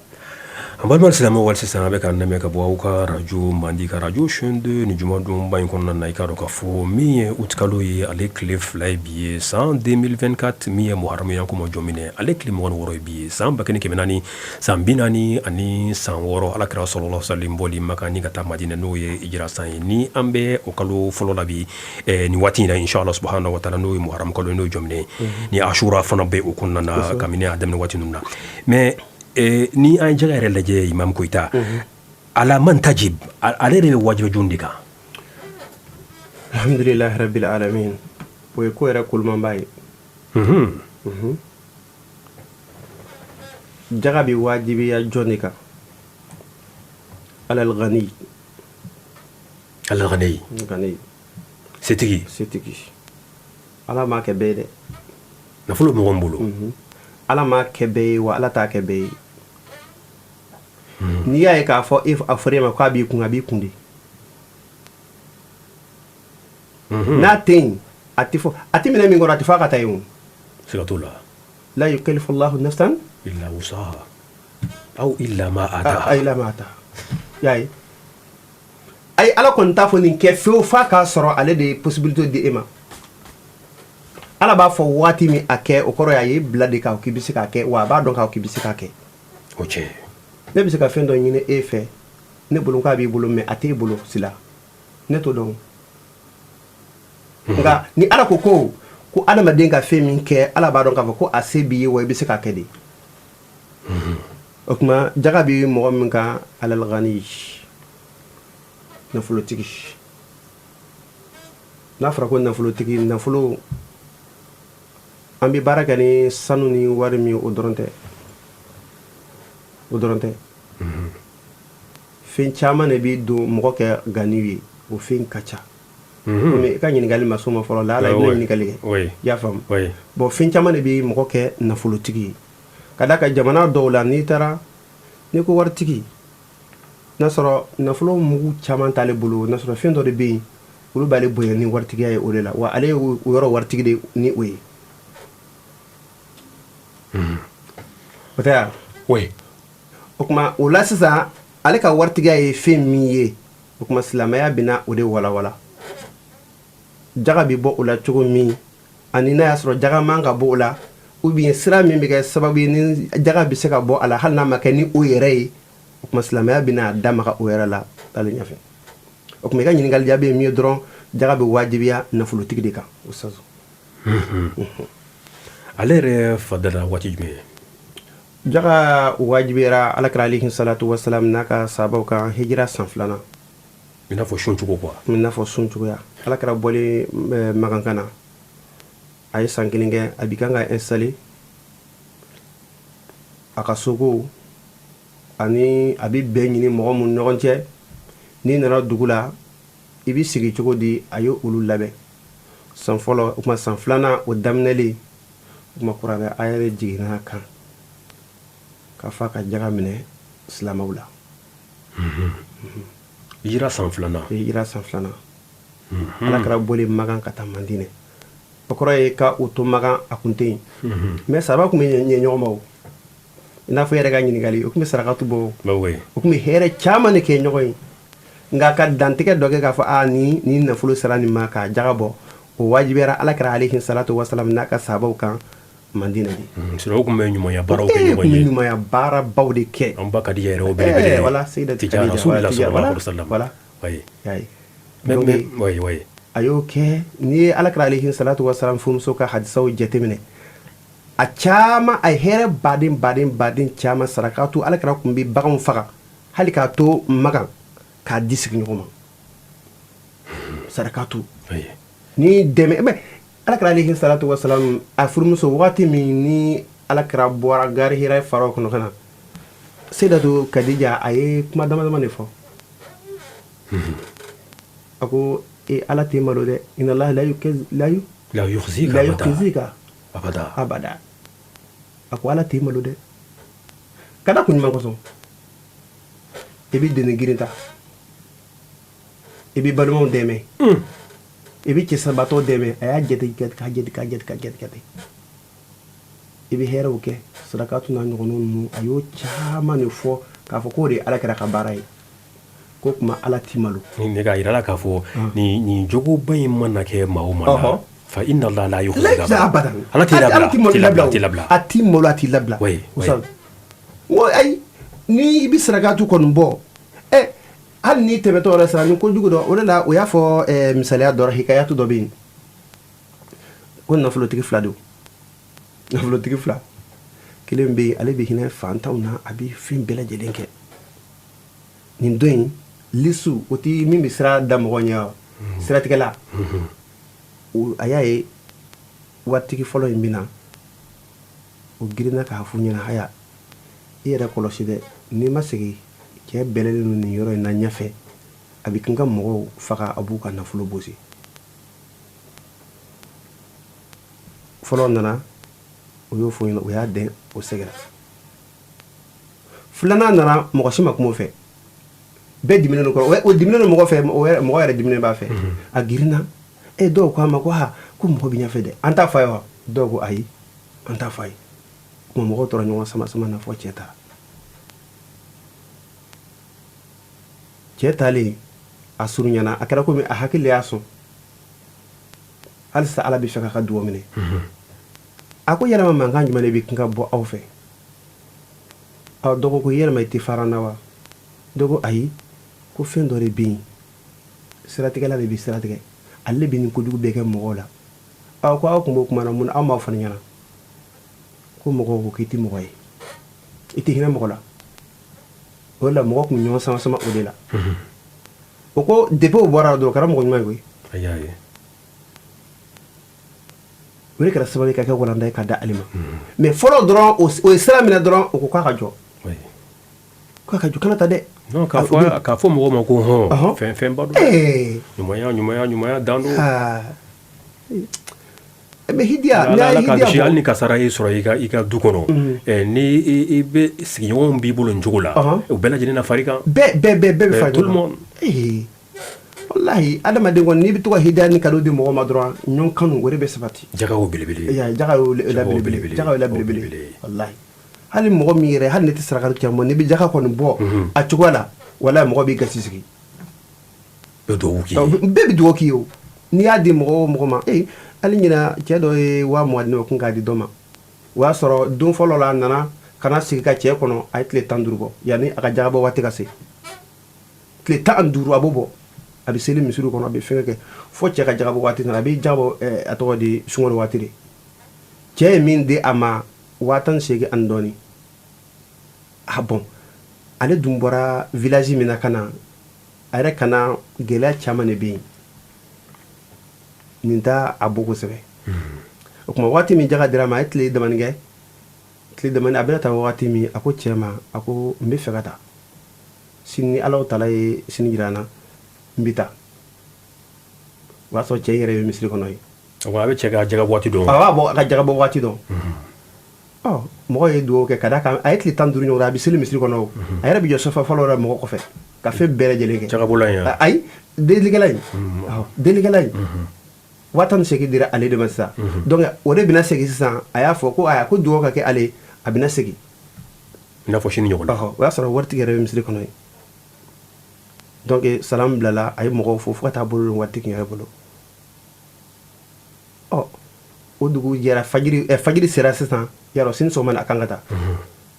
An balima silamɛw, wali sisan a bɛ ka lamɛn ka bɔ aw ka radio mandi ka radio chaîne 2 ni jumadonba in kɔnɔna na. I k'a dɔn k'a fɔ min ye utikalo ye, ale tile 2 ye bi ye, san 2024, min ye muharamu ye, an ko ma jɔn minɛ, ale tile 26 ye bi ye, san 1446 Ala kira sallallahu alaihi wasallam bɔli Maka ni ka taa Madinɛ, n'o ye hijira san ye. Ni an bɛ o kalo fɔlɔ la bi, nin waati in na, inshallah subhanahu wa ta'ala, n'o ye muharamu kalo ye, n'o ye jɔn minɛ ni Ashura fana bɛ o kɔnɔna na kabini a daminɛ waati ninnu na. Mais ni an ye jaga yɛrɛ lajɛ, Imam Koyita, ala man tajib, ale yɛrɛ bɛ wajibi jɔn de kan?
Alhamdulilahi rabbil alamin. O ye ko yɛrɛ kolomanba ye. Jaga bɛ wajibiya jɔn de kan? Alal ghani.
Alal ghani.
Ghani.
Setigi.
Setigi. Ala m'a kɛ bɛɛ ye dɛ.
Nafolo bɛ mɔgɔ min bolo.
Ala m'a kɛ bɛɛ ye wa, Ala t'a kɛ bɛɛ ye. N'i y'a ye k'a fɔ e, a fɔra e ma k'a b'i kun, a b'i kun de. N'a tɛ yen, a tɛ fɔ, a tɛ minɛ min kɔrɔ, a tɛ fɔ a ka taa yen o.
Siga t'o la.
La yukallifu Allahu nafsan
illa wusaha aw illa ma ataha.
Illa ma ataha. Y'a ye, ayi, Ala kɔni t'a fɔ nin kɛ fewu f'a k'a sɔrɔ ale de ye possibilité di e ma. Ala b'a fɔ waati min a kɛ, o kɔrɔ ye a y'i bila de k'a k'i bɛ se k'a kɛ, wa a b'a dɔn k'a k'i bɛ se k'a kɛ.
O cɛ.
Ne bɛ se ka fɛn dɔ ɲini e fɛ, ne bolo k'a b'i bolo, mais a t'e bolo sila, ne t'o dɔn. Nka ni Ala ko ko adamaden ka fɛn min kɛ, Ala b'a dɔn k'a fɔ ko a se b'i ye, wa i bɛ se k'a kɛ de. O tuma jaga bɛ mɔgɔ min kan, alal ghani, nafolotigi. N'a fɔra ko nafolotigi, nafolo, an bɛ baara kɛ ni sanu ni wari min, o dɔrɔn tɛ, o dɔrɔn tɛ. Fɛn caman de bɛ don mɔgɔ kɛ gani ye, o fɛn ka ca. Komi i ka ɲininkali ma s'o ma fɔlɔ la, ala i bɛna ɲininkali kɛ, i y'a faamu. Bon, fɛn caman de bɛ mɔgɔ kɛ nafolotigi ye, ka d'a kan jamana dɔw la, n'i taara, n'i ko waritigi, n'a sɔrɔ nafolo mugu caman t'ale bolo, n'a sɔrɔ fɛn dɔ de bɛ yen, olu b'ale bonya ni waritigiya ye o de la, wa ale ye o yɔrɔ waritigi de ni o ye. O tɛ wa?
Oui.
O tuma o la sisan, ale ka waritigiya ye fɛn min ye, o tuma silamɛya bɛna o de walawala, jaga bɛ bɔ o la cogo min, ani n'a y'a sɔrɔ jaga man ka bɔ o la, ou bien sira min bɛ kɛ sababu ye ni jaga bɛ se ka bɔ a la, hali n'a ma kɛ ni o yɛrɛ ye. O tuma silamɛya bɛna da maga o yɛrɛ la taalen ɲɛfɛ. O tuma i ka ɲininkali jaabi ye min ye dɔrɔn, jaga bɛ wajibiya nafolotigi de kan, ustaz.
Ale yɛrɛ fadala waati jumɛn?
Jaga wajibiyara Alakira alayhi salatu wasalam n'a ka sahabaw kan hijira san 2nan.
I n'a fɔ sun cogo quoi.
I n'a fɔ sun cogoya. Alakira bɔlen Makan ka na, a ye san 1 kɛ, a bi kan ka installer a ka soko, ani a bɛ bɛn ɲini mɔgɔ minnu ɲɔgɔn cɛ. N'i nana dugu la, i bɛ sigi cogo di? A ye olu labɛn san fɔlɔ. O tuma san 2nan o daminɛlen, o tuma kuranɛ aya de jiginna a kan k'a fɔ a ka jaga minɛ silamɛw la.
Hijira san 2nan.
Hijira san 2nan, Alakira bɔlen Makan ka taa Madinɛ. O kɔrɔ ye ka o to Makan, a kun tɛ yen, mais sahaba tun bɛ ɲɛ ɲɔgɔn ma. O i n'a fɔ e yɛrɛ ka ɲininkali, o tun bɛ sarakatu bɔ, o tun bɛ hɛrɛ caman de kɛ ɲɔgɔn ye. Nka ka dantigɛ dɔ kɛ k'a fɔ aa ni nafolo sera nin ma k'a jaga bɔ, o wajibiyara Alakira alayhi salatu wasalam n'a ka sahabaw kan Madinɛ de.
Sinon o tun bɛ ɲumanya baaraw kɛ ɲɔgɔn ye.
Tun bɛ ɲumanya baarabaw de kɛ.
An ba Kadija yɛrɛ o belebele.
Voilà, Sayyidati
Khadija,
voilà, voilà.
Oui.
Y'a ye.
Mais oui, oui.
A y'o kɛ. N'i ye Alakira alayhi salatu wasalam furumuso ka hadisaw jateminɛ, a caman, a ye hɛrɛ baden baden baden caman sarakatu. Alakira tun bɛ baganw faga hali k'a to Makan k'a di sigiɲɔgɔn ma sarakatu. Ni dɛmɛ, mais Alakira alayhi salatu wasalam a furumuso, waati min ni Alakira bɔra gari Hira faraw kɔnɔ ka na, Sayyidatu Kadija a ye kuma dama dama de fɔ. A ko e Ala t'i malo dɛ, inna Allah la
la yukhzika
la yukhzika
abada.
Abada. A ko Ala t'i malo dɛ, ka da kun jumɛn kosɔn? I bɛ deni girin ta, i bɛ balimaw dɛmɛ, i bɛ cɛsabatɔ dɛmɛ. A y'a jate k'a jate k'a jate k'a jate jate, i bɛ hɛrɛw kɛ, sarakatu n'a ɲɔgɔnnaw ninnu. A y'o caman de fɔ k'a fɔ k'o de ye Alakira ka baara ye, ko tuma Ala t'i malo.
Ne k'a yira la k'a fɔ nin jogoba in mana kɛ maa o maa la, fa inna Allah la yukhzika
abada.
Ala t'i labila, t'i labila.
A t'i malo, a t'i labila.
Oui.
N ko ayi, ni i bɛ sarakatu kɔni bɔ, ɛ hali n'i tɛmɛtɔ yɛrɛ sara ni kojugu dɔ, o de la o y'a fɔ misaliya dɔ, hikayatu dɔ bɛ yen ko nafolotigi fila don. Nafolotigi fila, kelen bɛ yen, ale bɛ hinɛ fantanw na, a bɛ fɛn bɛɛ lajɛlen kɛ. Nin don in, lisu o ti min bɛ sira da mɔgɔ ɲɛ wa, siratigɛla, a y'a ye waritigi fɔlɔ in bɛ na, o girinna k'a f'u ɲɛna: haya, i yɛrɛ kɔlɔsi dɛ, n'i ma segin, cɛ bɛlɛlen don nin yɔrɔ in na ɲɛfɛ, a bɛ n ka mɔgɔw faga, a b'u ka nafolo bosi. Fɔlɔ nana, o y'o fɔ ɲɛna, o y'a dɛn, o sɛgɛrɛ. Filanan nana, mɔgɔ si ma kuma o fɛ, bɛɛ diminen don kɔrɔ, o diminen don mɔgɔ fɛ, mɔgɔ yɛrɛ diminen b'a fɛ. A girinna e, dɔw ko a ma ko ha, ko mɔgɔ bɛ ɲɛfɛ dɛ, an t'a fɔ a ye wa? Dɔw ko ayi, an t'a fɔ a ye. Kuma mɔgɔw tora ɲɔgɔn sama sama na fɔ cɛ taara. Cɛ taalen, a surunyana, a kɛra komi a hakili y'a sɔn halisa Ala bɛ fɛ k'a ka dugawu minɛ. A ko yalama mankan jumɛn de bɛ kan ka bɔ aw fɛ? Aw dɔgɔ ko yalama i tɛ fara na wa? Dɔ ko ayi, ko fɛn dɔ de bɛ yen, siratigɛla de bɛ siratigɛ, ale bɛ nin kojugu bɛɛ kɛ mɔgɔw la. Aw ko aw tun b'o kuma na mun na aw m'aw fana ɲɛna? Ko mɔgɔw ko k'i tɛ mɔgɔ ye, i tɛ hinɛ mɔgɔ la. O de la mɔgɔ tun bɛ ɲɔgɔn sama sama o de la. O ko depuis o bɔra dɔrɔn, o kɛra mɔgɔ ɲuman ye koyi. O de kɛra sababu ye ka kɛ walanda ye ka da ale ma. Mais fɔlɔ dɔrɔn, o ye sira minɛ dɔrɔn, o ko k'a ka jɔ, k'a ka jɔ, kana taa dɛ.
Non, k'a fɔ mɔgɔw ma ko hɔn, fɛn fɛnba don, ɲumanya ɲumanya ɲumanya dan don.
Mais hidiya.
Ala ka kisi, hali ni kasara y'i sɔrɔ i ka du kɔnɔ, ni i bɛ sigiɲɔgɔnw b'i bolo nin cogo la, u bɛɛ lajɛlen na fari kan.
Bɛɛ bɛɛ bɛɛ bɛɛ bɛ fara.
Tout le monde.
Walahi, adamaden kɔni, n'i bɛ to ka hidiya ni cadeau di mɔgɔ ma dɔrɔn, ɲɔgɔn kanu, o de bɛ sabati.
Jaga o belebele.
Jaga y'o la belebele, jaga y'o la belebele, walahi. Hali mɔgɔ min yɛrɛ, hali ne tɛ saraka caman bɔ, n'i bɛ jaga kɔni bɔ a cogoya la, walahi, mɔgɔ b'i gasi sigi.
Bɛ dugawu k'i
ye. Bɛɛ bɛ dugawu k'i ye. O n'i y'a di mɔgɔ o mɔgɔ ma, ee, hali ɲina, cɛ dɔ ye 20.000 di ne ma kun k'a di dɔ ma. O y'a sɔrɔ don fɔlɔ la, a nana ka na sigi ka cɛ kɔnɔ, a ye tile 15 bɔ yanni a ka jagabɔ waati ka se. Tile 15 a b'o bɔ, a bɛ seli misiri kɔnɔ, a bɛ fɛn kɛ fo cɛ ka jagabɔ waati nana. A bɛ jagabɔ, a tɔgɔ di, sunkalo waati de. Cɛ ye min di a ma, 18.000 ani dɔɔni. Ah bon, ale dun bɔra village min na ka na, a yɛrɛ ka na, gɛlɛya caman de bɛ yen, nin t'a a bɔ kosɛbɛ. O tuma, waati min jaga dira a ma, a ye tile damani kɛ, tile damani, a bɛna taa waati min, a ko cɛ ma, a ko n bɛ fɛ ka taa sini, ni Ala taala ye sini jira n na, n bɛ taa. O y'a sɔrɔ cɛ yɛrɛ bɛ misiri kɔnɔ yen.
A bɛ cɛ ka jaga waati dɔn.
A b'a bɔ a ka jaga bɔ waati dɔn. Ɔ, mɔgɔ ye dugawu kɛ ka d'a kan a ye tile 15 ɲɔgɔn, a bɛ seli misiri kɔnɔ, a yɛrɛ bɛ jɔ safa fɔlɔ la mɔgɔ kɔfɛ ka fɛn bɛɛ lajɛlen kɛ.
Jagabɔla in?
Ayi, delikɛla in, delikɛla in, 18.000 dira ale de ma sisan. Donc o de bɛna segin sisan. A y'a fɔ ko aya, ko dugawu ka kɛ ale, a bɛna segin.
I n'a fɔ sini ɲɔgɔn na.
O y'a sɔrɔ waritigi yɛrɛ bɛ misiri kɔnɔ yen. Donc salam bilala, a ye mɔgɔw fo fo ka taa bolo don waritigi yɛrɛ bolo. Ɔ, o dugu jɛra, fajiri, fajiri sera sisan, yarɔ sini sɔgɔma a kan ka taa.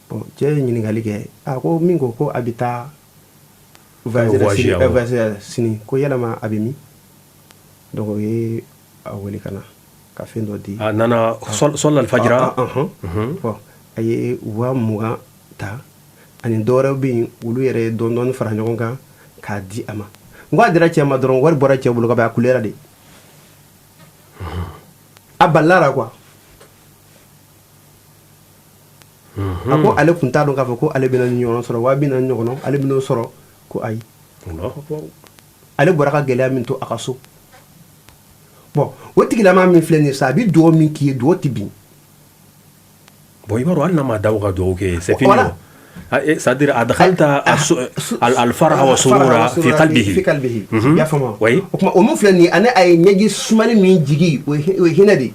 Bon, cɛ ye ɲininkali kɛ, a ko min ko ko a bɛ taa voyage sini, ko yalama a bɛ min? Donc o ye a wele ka na ka fɛn dɔ di.
A nana sɔli alifajira.
Bon, a ye 20.000 ta ani dɔwɛrɛw bɛ yen, olu yɛrɛ ye dɔɔni dɔɔni fara ɲɔgɔn kan k'a di a ma. N ko a dira cɛ ma dɔrɔn, wari bɔra cɛ bolo ka ban, a kulera de, a balila la quoi. A ko ale tun t'a dɔn k'a fɔ ko ale bɛna nin ɲɔgɔn sɔrɔ, 40.000 ɲɔgɔn, ale bɛn'o sɔrɔ. Ko ayi, ale bɔra ka gɛlɛya min to a ka so. Bon, o tigilama min filɛ nin ye sa, a bɛ dugawu min k'i ye, dugawu tɛ bin.
Bon, i b'a dɔn, hali n'a ma da ka dugawu kɛ, c'est fini. C'est-à-dire adkhalta al-farha wa surura fi qalbihi.
Fi qalbihi, i y'a faamu? O tuma, o min filɛ nin ye, ani a ye ɲɛji sumani min jigi, o ye hinɛ de ye.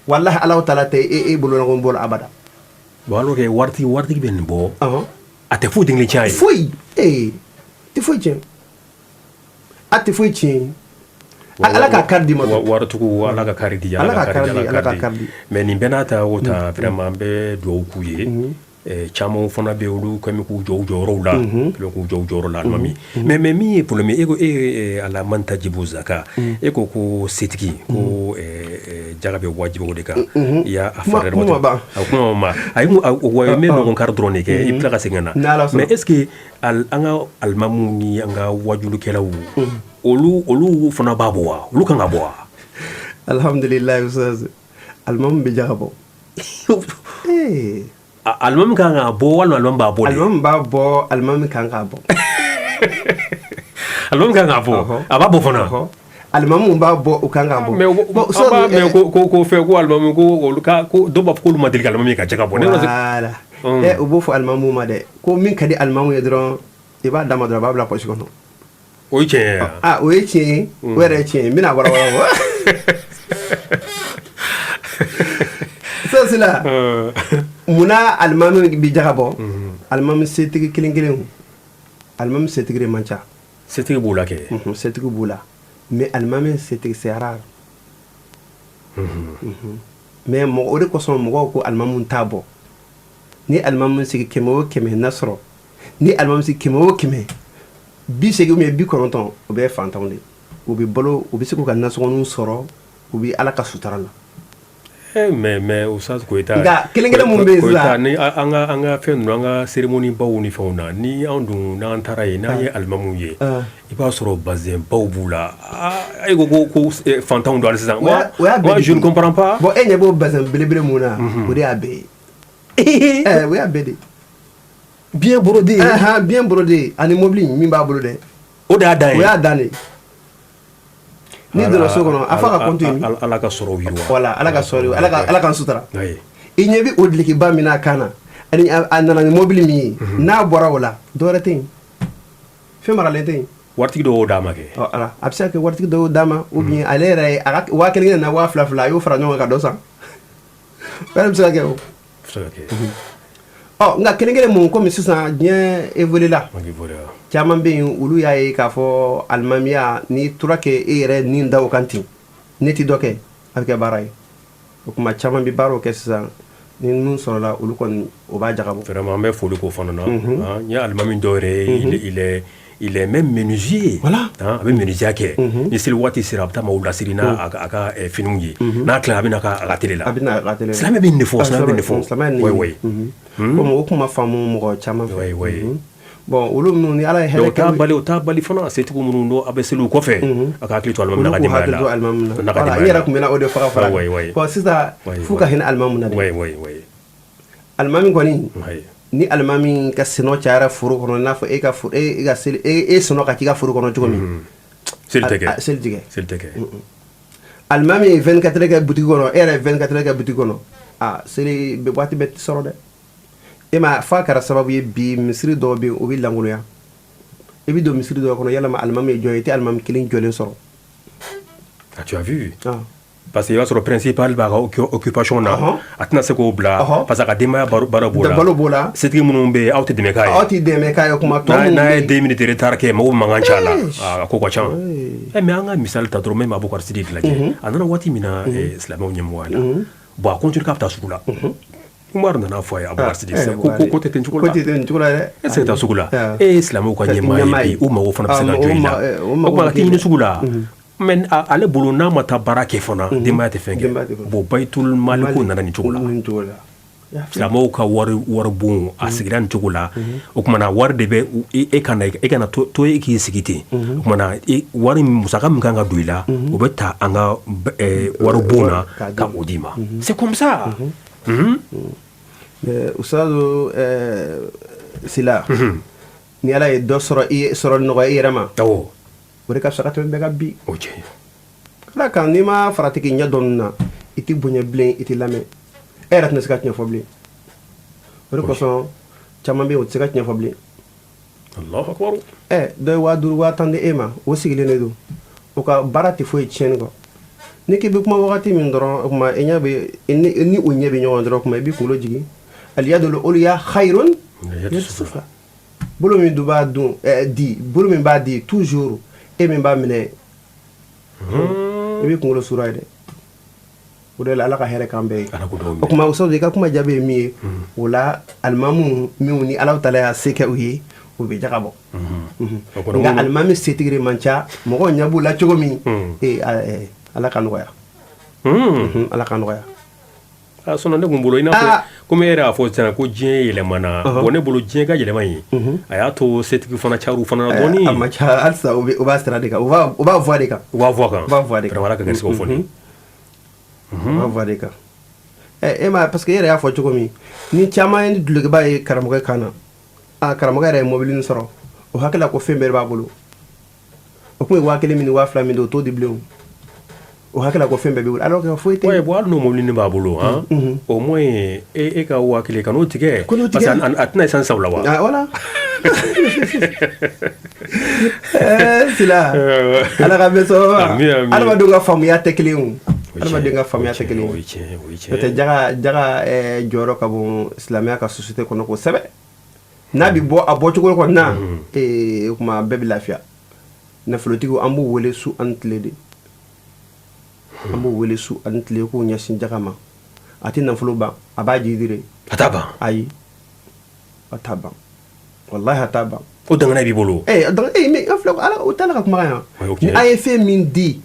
Walahi, Ala taala tɛ e bololankolon bɔ la abada.
Bon, alors que waritigi bɛ nin bɔ, a tɛ foyi den kelen tiɲɛ a ye.
Foyi, ee, tɛ foyi tiɲɛ, a tɛ foyi tiɲɛ. Ala ka kari di ma.
Waritigiw, Ala ka kari di.
Ala ka kari di, Ala ka kari di.
Mais nin bɛɛ n'a ta o ta, vraiment, an bɛ dugawu k'u ye. Caman fana bɛ, olu kɛlen k'u jɔ u jɔyɔrɔw la, kɛlen k'u jɔ u jɔyɔrɔ la, alimami. Mais min ye problème, e ko e ala man tajibu zaka, e ko ko setigi ko jaga bɛ wajibi o de kan. I y'a
fɔ
kuma ma. A kuma ma, ayi, wa n bɛ ɲɔgɔn kari dɔrɔn de kɛ, i bɛ tila ka segin ka na. Mais est ce que an ka alimamuw ni an ka wajulikɛlaw, olu fana b'a bɔ wa? Olu kan ka bɔ wa?
Alhamdulilayi, ustaz, alimamu bɛ jaga bɔ.
Alimami kan k'a bɔ walima alimami b'a bɔ de?
Alimami b'a bɔ, alimami kan k'a bɔ.
Alimami kan k'a bɔ, a b'a bɔ fana.
Alimamu b'a bɔ, u kan k'a bɔ.
Mais an b'a mɛn ko fɛn ko alimami ko olu ka ko dɔw b'a fɔ k'olu ma deli ka alimami ka jaga bɔ.
Voilà, ɛ, u b'o fɔ alimamu ma dɛ, ko min ka di alimamu ye dɔrɔn, i b'a d'a ma dɔrɔn, a b'a bila poche kɔnɔ.
O ye tiɲɛ ye wa?
Ah, o ye tiɲɛ ye, o yɛrɛ ye tiɲɛ ye, n bɛna walawala o. Sila. Munna alimami bɛ jaga bɔ? Alimami setigi kelen kelen, alimami setigi de man ca.
Setigi b'o la kɛ.
Setigi b'o la, mais alimami setigi, c'est rare. Mais mɔgɔ, o de kosɔn mɔgɔw ko alimamu t'a bɔ. Ni alimamu sigi 100 o 100 n'a sɔrɔ, ni alimamu sigi 100 o 100, 80 ou bien 90, o bɛɛ ye fantanw de ye. U bɛ balo, u bɛ se k'u ka nasɔngɔninw sɔrɔ, u bɛ Ala ka sutura la.
Mais Oustaz Koyita,
nka kelen kelen mun bɛ yen sisan,
ni an ka fɛn ninnu, an ka cérémonie baw ni fɛnw na, ni anw dun n'an taara yen, n'an ye alimamuw ye, i b'a sɔrɔ bazɛn baw b'u la. E ko fantanw don hali sisan.
O y'a bɛɛ.
Moi, je ne comprends pas.
Bon, e ɲɛ b'o bazɛn belebele mun na, o de y'a bɛɛ ye. O y'a bɛɛ de.
Bien brodé.
Bien brodé, ani mobili min b'a bolo dɛ.
O de y'a dan ye.
O y'a dan de. N'i donna so kɔnɔ, a f'a ka compte ye min.
Ala ka sɔrɔ yiriwa.
Voilà, Ala ka sɔrɔ, Ala k'an sutura. I ɲɛ bɛ o dulokiba min n'a kan na, ani a nana ni mobili min ye, n'a bɔra o la, dɔwɛrɛ tɛ yen, fɛn maralen tɛ yen.
Waritigi dɔw y'o d'a ma kɛ.
Ala, a bɛ se ka kɛ waritigi dɔw y'o d'a ma, ou bien ale yɛrɛ ye a ka 1000 kelen na, 2000 fila, a y'o fara ɲɔgɔn kan ka dɔ san. O yɛrɛ bɛ se ka kɛ o.
Se ka kɛ.
Ɔ, nka kelen kelen mun, komi sisan diɲɛ évolué la, caman bɛ yen, olu y'a ye k'a fɔ alimamiya, n'i tora kɛ e yɛrɛ nin da o kan ten, ne ti dɔ kɛ, a bɛ kɛ baara ye. O tuma caman bɛ baaraw kɛ sisan, ni min sɔrɔla, olu kɔni, o b'a jagabɔ.
Vraiment, an bɛ foli k'o fana na. N ye alimami dɔw yɛrɛ ye, il est même menuisier.
Voilà.
A bɛ menuisier kɛ. Ni seli waati sera, a bɛ taa maaw lasiri n'a a ka finiw ye. N'a tilala, a bɛ na a ka télé la.
A bɛ na a ka télé la.
Silamɛ bɛ nin de fɔ, silamɛ bɛ nin de fɔ.
Silamɛ
Oui, oui.
Komi o kuma faamu mɔgɔ caman fɛ.
Oui, oui.
Bon, olu minnu ni Ala ye hɛrɛ
kɛ. O t'a bali fana, setigiw minnu n'o a bɛ seli u kɔfɛ, a ka hakili to alimami n'a ka denbaya la.
Olu k'u hakili to alimami na. Voilà, n yɛrɛ tun bɛna o de fɔ ka fara.
Oui, oui.
Bon, sisan f'u ka hinɛ alimami na dɛ.
Oui, oui, oui.
Alimami kɔni, ni alimami ka senɔ cayara foro kɔnɔ, n'a fɔ e ka e ka seli, e senɔ ka k'i ka foro kɔnɔ cogo min.
Seli tɛ kɛ.
Seli tɛ kɛ.
Seli tɛ kɛ.
Alimami ye 24 heures kɛ boutique kɔnɔ, e yɛrɛ ye 24 heures kɛ boutique kɔnɔ, aa, seli bɛ waati bɛɛ tɛ sɔrɔ dɛ. E ma f'a kɛra sababu ye bi, misiri dɔw bɛ yen, o bɛ lankolonya. I bɛ don misiri dɔw kɔnɔ, yalama alimami ye jɔn ye, i tɛ alimami kelen jɔlen sɔrɔ.
Ah, tu as vu? Ah. Parce que i b'a sɔrɔ principal b'a ka occupation na, a tɛna se k'o bila, parce que a ka denbaya baara b'o la.
Balo b'o la.
Setigi minnu bɛ yen, aw tɛ dɛmɛ k'a ye.
Aw tɛ dɛmɛ k'a ye, kuma tɔ
minnu. N'a ye 2 minutes retard kɛ, mɔgɔw bɛ mankan ci a la, a ko ka ca. Mais an ka misali ta dɔrɔn, même Abubakar Sidiki lajɛ, a nana waati min na silamɛw ɲɛmɔgɔya la, bon, a continue k'a bɛ taa sugu la. Umar nana fɔ a ye, Abubakar Sidiki, ko tɛ ten cogo
la. Ko tɛ ten cogo la dɛ.
E tɛ se ka taa sugu la. E ye silamɛw ka ɲɛmaa ye bi, u mago fana bɛ se ka jɔ i la. O tuma a tɛ ɲini sugu la. Mais ale bolo, n'a ma taa baara kɛ fana, denbaya tɛ fɛn kɛ. Bon, bayitul mali ko nana nin cogo la. Silamɛw ka wari bon, a sigira nin cogo la. O tuma na, wari de bɛ e kana, e kana to e k'i sigi ten. O tuma na, wari musaka min kan ka don i la, o bɛ ta an ka wari bon na ka o d'i ma. C'est comme ça.
Ustaz Sila, ni Ala ye dɔ sɔrɔ, i sɔrɔ nɔgɔya i yɛrɛ ma, o de ka fisa ka tɛmɛ bɛɛ kan bi.
O tiɲɛ.
Ka d'a kan n'i ma farati k'i ɲɛ dɔn na, i tɛ bonya bilen, i tɛ lamɛn, e yɛrɛ tɛna se ka tiɲɛ fɔ bilen. O de kosɔn caman bɛ yen, o tɛ se ka tiɲɛ fɔ bilen.
Allahu akbar.
Ɛ, dɔ ye 5000, 10,000 di e ma, o sigilen de don, o ka baara tɛ foyi tiɲɛni kɔ. Ni k'i bɛ kuma wagati min dɔrɔn, o tuma e ɲɛ bɛ ni o ɲɛ bɛ ɲɔgɔn dɔrɔn, o tuma i b'i kunkolo jigin. Aliyadul ulya khayrun sufla. Bolo min dun b'a dun di, bolo min b'a di toujours, e min b'a minɛ, i b'i kunkolo sura ye dɛ. O de la, Ala ka hɛrɛ k'an bɛɛ ye. O tuma Ustaz, i ka kuma jaabi ye min ye o la, alimamu minnu ni Ala taala y'a se kɛ u ye, u bɛ jaga bɔ. Nka alimami setigi de man ca, mɔgɔw ɲɛ b'u la cogo min. Ee, Ala ka nɔgɔya, Ala ka nɔgɔya.
A sɔnna ne kun bolo, i n'a fɔ komi e yɛrɛ y'a fɔ sisan ko diɲɛ yɛlɛmana. Bon, ne bolo diɲɛ ka yɛlɛma in, a y'a to setigi fana car'u fana na dɔɔni.
A ma ca halisa, u b'a sira de kan, u b'a voie de kan.
U b'a voie kan.
U b'a voie de kan.
Vraiment, Ala ka garisigɛw fɔni.
U b'a voie de kan. E ma, parce que e yɛrɛ y'a fɔ cogo min, ni caman ye dulokiba ye karamɔgɔ kan na, a karamɔgɔ yɛrɛ ye mobili sɔrɔ, o hakili la ko fɛn bɛɛ b'a bolo. O kun ye 1000 min ni 2000 min don, o t'o di bilen. O hakili la ko fɛn bɛɛ b'i bolo, alors que foyi tɛ.
Ouais, bon, hali n'o mobili b'a bolo, han, au moins e ka 1000 kan'o tigɛ, parce que a tɛna essence san o la wa.
Ah, voilà. Sila, Ala ka bɛn sababa ma. Adamadenw ka faamuya tɛ kelen ye o. Adamaden ka faamuya tɛ kelen ye. N'o tɛ jaga jɔyɔrɔ ka bon silamɛya ka société kɔnɔ kosɛbɛ. N'a bɛ bɔ a bɔcogo kɔnɔ na, o tuma bɛɛ bɛ lafiya. Nafolotigiw, an b'u wele su ani tile de, an b'u wele su ani tile k'u ɲɛsin jaga ma. A tɛ nafolo ban, a b'a jidi de.
A t'a ban.
Ayi, a t'a ban, walahi a t'a ban.
O dangana b'i bolo.
Mais an filɛ, Ala o tɛ Ala ka kumakan yan. Ni a ye fɛn min di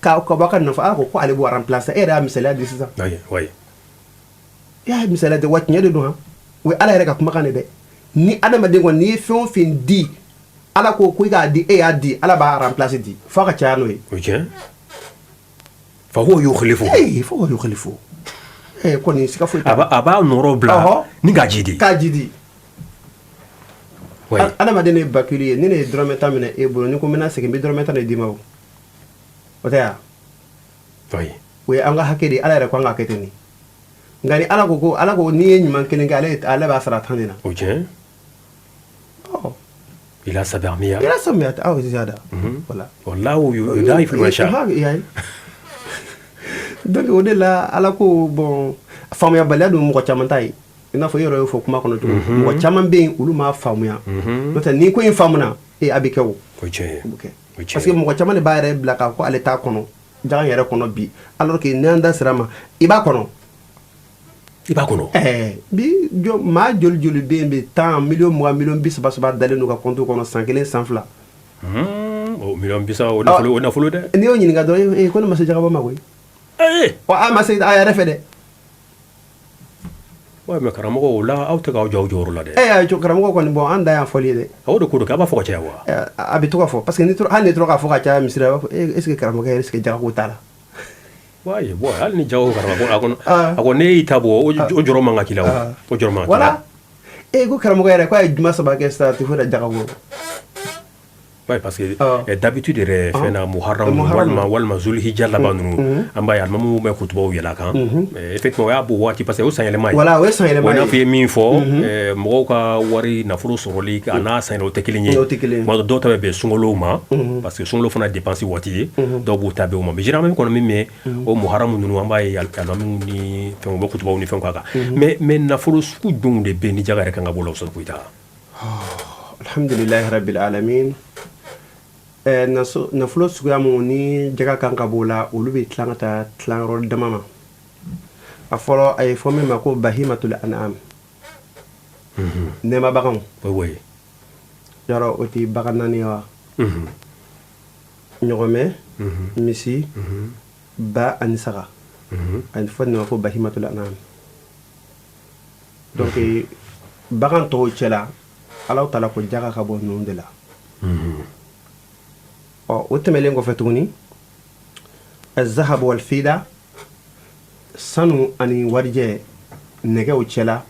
ka bɔ a ka nafolo, Ala ko ko ale b'o remplacer. E yɛrɛ y'a misaliya di sisan.
Oui.
I y'a misaliya di wa, tiɲɛ de don han. O ye Ala yɛrɛ ka kumakan de dɛ. Ni adamaden kɔni, n'i ye fɛn o fɛn di, Ala ko ko i k'a di, e y'a di, Ala b'a remplacer di f'a ka caya n'o ye.
O tiɲɛ. Fahuwa yukhlifu.
Ee, fahuwa yukhlifu. Ee, kɔni siga foyi
t'a la. A b'a nɔrɔ bila ni k'a jidi.
K'a jidi. Adamaden ye bakili ye. Ni ne ye dɔrɔmɛ 10 minɛ e bolo, ni ko n bɛna segin, n bɛ dɔrɔmɛ 10 de d'i ma. O o tɛ yan? O ye an ka hakɛ de ye. Ala yɛrɛ ko an ka kɛ ten de. Nka ni Ala ko ko Ala ko n'i ye ɲuman kelen kɛ, ale b'a sara 10 de la.
O tiɲɛ. Ila sabamiya.
Ila sabamiya aw ziyada. Voilà.
Wallahu yudaifu man yasha.
Donc o de la, Ala ko bon, faamuyabaliya dun mɔgɔ caman ta ye. I n'a fɔ i yɛrɛ y'o fɔ kuma kɔnɔ cogo min. Mɔgɔ caman bɛ yen, olu m'a faamuya. N'o tɛ, ni ko in faamuna, ee, a bɛ kɛ o.
O tiɲɛ.
O bɛ kɛ. Parce que mɔgɔ caman de b'a yɛrɛ bila k'a ko ale t'a kɔnɔ jaga yɛrɛ kɔnɔ bi, alors que n'an da sera ma, i b'a kɔnɔ.
I b'a kɔnɔ.
Ɛɛ, bi jɔ maa joli joli bɛ yen bi, 10 miliyɔn, 20 miliyɔn, 30 saba dalen don ka compte kɔnɔ san kelen, san 2.
O miliyɔn 30, o nafolo, o nafolo dɛ.
N'i y'o ɲininka dɔrɔn, ee, ko ne ma se jagabɔ ma koyi.
Ee.
Wa a ma se a yɛrɛ fɛ dɛ.
Ouais, mais karamɔgɔ, o la aw tɛ k'aw jɔ aw jɔyɔrɔ la dɛ.
Ee, karamɔgɔ kɔni, bon, an dan y'a fɔli ye dɛ.
O de ko don, k'a b'a fɔ ka caya wa.
A bɛ to ka fɔ, parce que ni hali ni tora k'a fɔ ka caya misiri la, a b'a fɔ est ce que karamɔgɔkɛ est ce que jagako t'a la.
Ouais, bon, hali ni jago karamɔgɔ a kɔnɔ, a ko ne y'i ta bɔ, o jɔrɔ man ka k'i la, o jɔrɔ man ka k'i la.
Voilà, e ko karamɔgɔ yɛrɛ k'a ye juma 3 kɛ sisan, a tɛ foyi la jagako.
Oui, parce que d'habitude yɛrɛ, fɛn na Muharram walima Zulhijja laban ninnu, an b'a ye alimamuw bɛ kutubaw yɛlɛ a kan. Effectivement, o y'a bɔ waati, parce que o san yɛlɛma ye.
Voilà, o ye san yɛlɛma ye.
O n'a fɔ i ye min fɔ, mɔgɔw ka wari nafolo sɔrɔli a n'a san yɛlɛma, o tɛ kelen ye.
O tɛ kelen ye.
Tuma dɔ, dɔw ta bɛ bɛn sunkalo ma, parce que sunkalo fana dépense waati ye, dɔw b'u ta bɛn o ma. Mais généralement kɔni min mɛn o Muharram ninnu, an b'a ye alimamuw ni fɛnw, u bɛ kutubaw ni fɛnw k'a kan. Mais nafolo sugu jumɛnw de bɛ yen ni jaga yɛrɛ kan ka bɔ o la, Ustaz Koyita?
Alhamdulilahi rabbil alamin. Nafolo suguya mun ni jaga kan ka b'o la, olu bɛ tila ka taa tilayɔrɔ dama ma. A fɔlɔ, a ye fɔ min ma ko bahimatul an'am, nɛɛma baganw. Yɔrɔ o tɛ bagan naani ye wa? Ɲɔgɔmɛ, misi, ba ani saga. A ye fɔ nin ma ko bahimatul an'am. Donc bagan tɔw cɛla, Ala taala ko jaga ka bɔ ninnu de la. Ɔ, o tɛmɛlen kɔfɛ tuguni, zahabu wal fida, sanu ani warijɛ, nɛgɛw cɛla,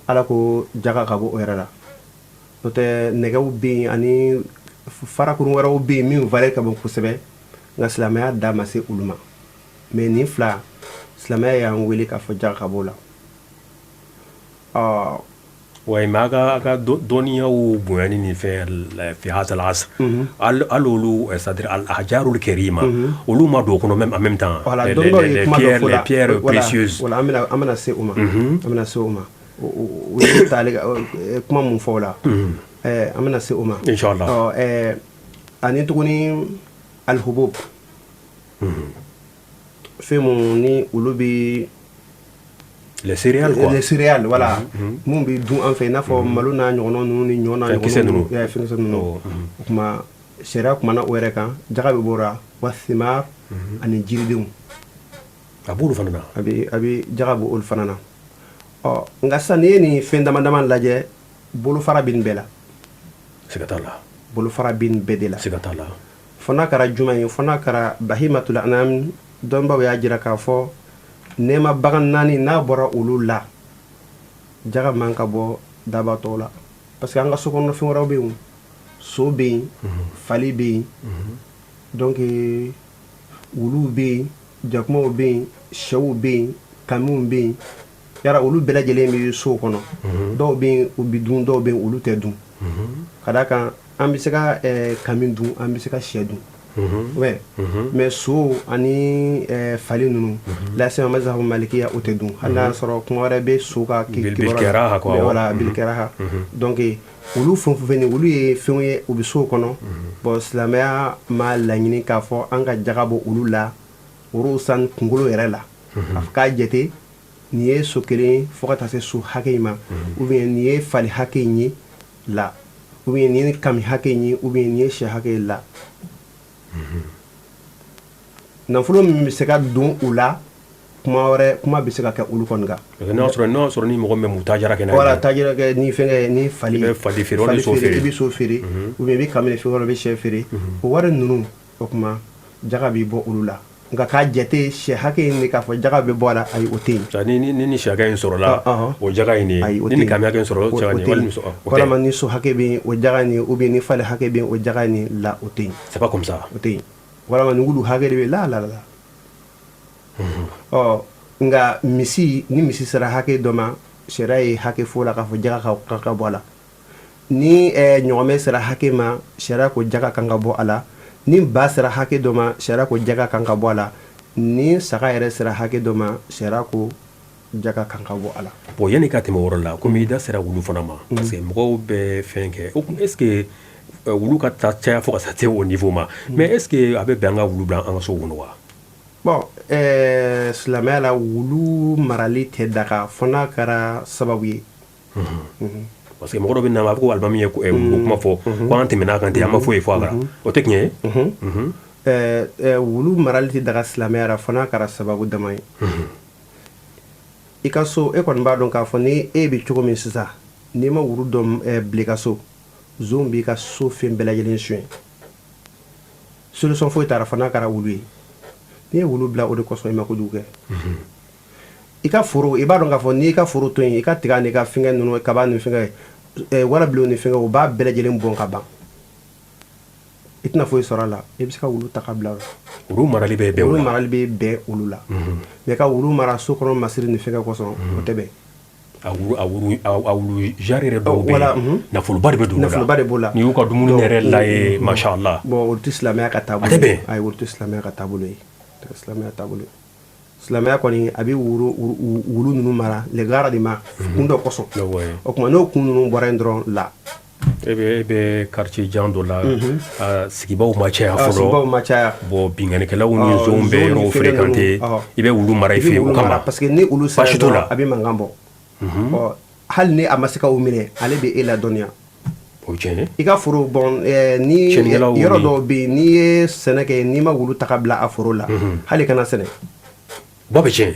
Ala ko jaga ka bɔ o yɛrɛ la. N'o tɛ, nɛgɛw bɛ yen ani farakurun wɛrɛw bɛ yen min valeur ka bon kosɛbɛ, nka silamɛya da ma se olu ma. Mais nin fila, silamɛya y'an wele k'a fɔ jaga ka b'o la. Ɔ.
Ouais, mais a ka dɔnniyaw bonyani ni fɛn fi hadha al-asr, hali olu, c'est-à-dire al-ahjarul karima, olu ma don o kɔnɔ même en même temps.
Voilà, dɔnnibaw ye kuma dɔ fɔ
la, les pierres précieuses.
Voilà, an bɛna se o ma, an bɛna se o ma. U ye taale kuma mun fɔ o la, an bɛna se o ma.
Inchallah.
Ɔ, ani tuguni alhubub, fɛn mun ni olu bɛ
Les céréales quoi.
Les céréales, voilà. Mun bɛ dun an fɛ, i n'a fɔ malo n'a ɲɔgɔnna ninnu ni ɲɔ n'a
ɲɔgɔnna
ninnu, fɛnkisɛ ninnu. O tuma sariya kumana o yɛrɛ kan, jaga bɛ b'o la wa thimar ani jiridenw.
A b'olu fana na.
A bɛ jaga bɔ olu fana na. Ɔ, nka sisan n'i ye nin fɛn dama dama lajɛ, bolofara bɛ nin bɛɛ la.
Siga t'a la.
Bolofara bɛ nin bɛɛ de la.
Siga t'a la.
Fo n'a kɛra jumɛn ye? Fo n'a kɛra bahimatul anam. Dɔnbaw y'a jira k'a fɔ nɛɛma bagan naani, n'a bɔra olu la, jaga man ka bɔ daba tɔw la, parce que an ka so kɔnɔ fɛn wɛrɛw bɛ yen, so bɛ yen, fali bɛ yen, donc wuluw bɛ yen, jakumaw bɛ yen, sɛw bɛ yen, kamiw bɛ yen. Yara olu bɛɛ lajɛlen bɛ sow kɔnɔ. Dɔw bɛ yen, u bɛ dun, dɔw bɛ yen, olu tɛ dun. Ka d'a kan, an bɛ se ka kami dun, an bɛ se ka sɛ dun. Ouais. Mais so ani fali ninnu, la siyama mazhabu malikiya, o tɛ dun, hali n'a y'a sɔrɔ kuma wɛrɛ bɛ so ka
بالكراهة quoi.
Voilà, بالكراهة. Donc olu fɛn fɛn fɛn, olu ye fɛnw ye, u bɛ so kɔnɔ. Bon, silamɛya ma laɲini k'a fɔ an ka jaga bɔ olu la, orosan kunkolo yɛrɛ la, a fɔ k'a jate nin ye so kelen fo ka taa se so hakɛ in ma, ou bien nin ye fali hakɛ in ye la, ou bien nin ye kami hakɛ in ye, ou bien nin ye sɛ hakɛ ye la. Nafolo min bɛ se ka don u la, kuma wɛrɛ, kuma bɛ se ka kɛ olu kɔni kan.
Parce que n'o y'a sɔrɔ ni mɔgɔ min bɛ mutajara kɛ n'a ye.
Wala tajira kɛ ni fɛnkɛ ni fali.
I bɛ fali feere walima i bɛ so feere.
I bɛ so feere, ou bien i bɛ kami feere walima i bɛ sɛ feere. O wari ninnu, o kuma jaga bɛ bɔ olu la, nka k'a jate sɛ hakɛ in de k'a fɔ jaga bɛ bɔ a la, ayi, o tɛ yen.
Sa ni sɛ hakɛ in sɔrɔla, o jaga in de ye.
Ayi, o
ni
tɛ
ni
yen.
kami hakɛ in sɔrɔla, o jaga
O
nin ye
tɛ
walima
yen.
o tɛ.
Walima ni so hakɛ bɛ yen, o jaga nin ye, ou bien ni fali hakɛ bɛ yen, o jaga nin la, o tɛ yen.
C'est pas comme ça.
O tɛ yen. Walima ni wulu hakɛ de bɛ yen, la la la. Ɔ, nka misi, ni misi sera hakɛ dɔ ma, sariya ye hakɛ fɔ la k'a fɔ jaga ka bɔ a la. Ni ɲɔgɔmɛ sera hakɛ ma, sariya ko jaga kan ka bɔ a la. Ni ba sera hakɛ dɔ ma, sariya ko jaga kan ka bɔ a la. Ni saga yɛrɛ sera hakɛ dɔ ma, sariya ko jaga kan ka bɔ a la.
Bon, yanni ka tɛmɛ o yɔrɔ la, komi i da sera wulu fana ma, parce que mɔgɔw bɛ fɛn kɛ o kun, est ce que wulu ka taa caya fo ka se o niveau ma, mais est ce que a bɛ bɛn an ka wulu bila an ka so kɔnɔ wa?
Bon, silamɛya la, wulu marali tɛ daga fo n'a kɛra sababu ye.
Parce que mɔgɔ dɔ bɛ na, a b'a fɔ ko alimami ye wulu kuma fɔ ko an tɛmɛna kan ten, an ma foyi fɔ a kan, o tɛ tiɲɛ ye.
Wulu marali tɛ daga silamɛya la fo n'a kɛra sababu dama ye. I ka so, e kɔni b'a dɔn k'a fɔ ni e bɛ cogo min sisan, n'i ma wulu dɔ bila i ka so, zon b'i ka so fɛn bɛɛ lajɛlen suɲɛ, solution foyi t'a la fo n'a kɛra wulu ye. N'i ye wulu bila o de kosɔn, i ma kojugu kɛ. I ka foro, i b'a dɔn k'a fɔ n'i ka foro to yen, i ka tiga n'i ka fɛngɛ ninnu, kaba ni fɛngɛ, warabilenw ni fɛngɛ, u b'a bɛɛ lajɛlen bɔn ka ban, i tɛna foyi sɔrɔ a la, i bɛ se ka wulu ta ka bila o la.
Wulu marali bɛ bɛn o
Wulu
la.
marali bɛ bɛn olu la, mais ka wulu mara so kɔnɔ masiri ni fɛngɛ kosɔn, o tɛ bɛn.
A wulu genre yɛrɛ dɔw bɛ
Voilà,
yen, nafoloba de bɛ don olu la.
Nafoloba de b'o la.
N'i y'u ka dumuni
Donc,
yɛrɛ lajɛ, masha Allah.
Bon, olu tɛ silamɛya ka taabolo
A tɛ bɛn.
ye. Ayi, olu tɛ silamɛya ka taabolo ye. O tɛ silamɛya taabolo ye. Silamɛya kɔni, a bɛ wulu ninnu mara legara de ma kun dɔ kosɔn. O tuma, n'o kun ninnu bɔra yen dɔrɔn la.
E bɛ quartier jan dɔ la, a sigibaw ma caya
Ah,
fɔlɔ.
Sigibaw ma caya.
Bon, binkannikɛlaw ni
Ɔ,
zonw bɛ
zon ni
yɔrɔw
fɛngɛ
fréquenter.
ninnu, ɔ.
I bɛ wulu mara i
I bɛ
fɛ yen o
wulu mara
kama.
parce que ni olu sera
Baasi t'o
dɔrɔn,
la.
a bɛ mankan bɔ. Ɔ, hali ni a ma se ka o minɛ, ale bɛ e ladɔnniya.
O ye tiɲɛ ye.
I ka foro, bon, ni
Tiɲɛnikɛlaw
yɔrɔ
ni
dɔw bɛ yen, n'i ye sɛnɛ kɛ, n'i ma wulu ta ka bila a foro la, hali kana sɛnɛ.
Ba bɛ tiɲɛ.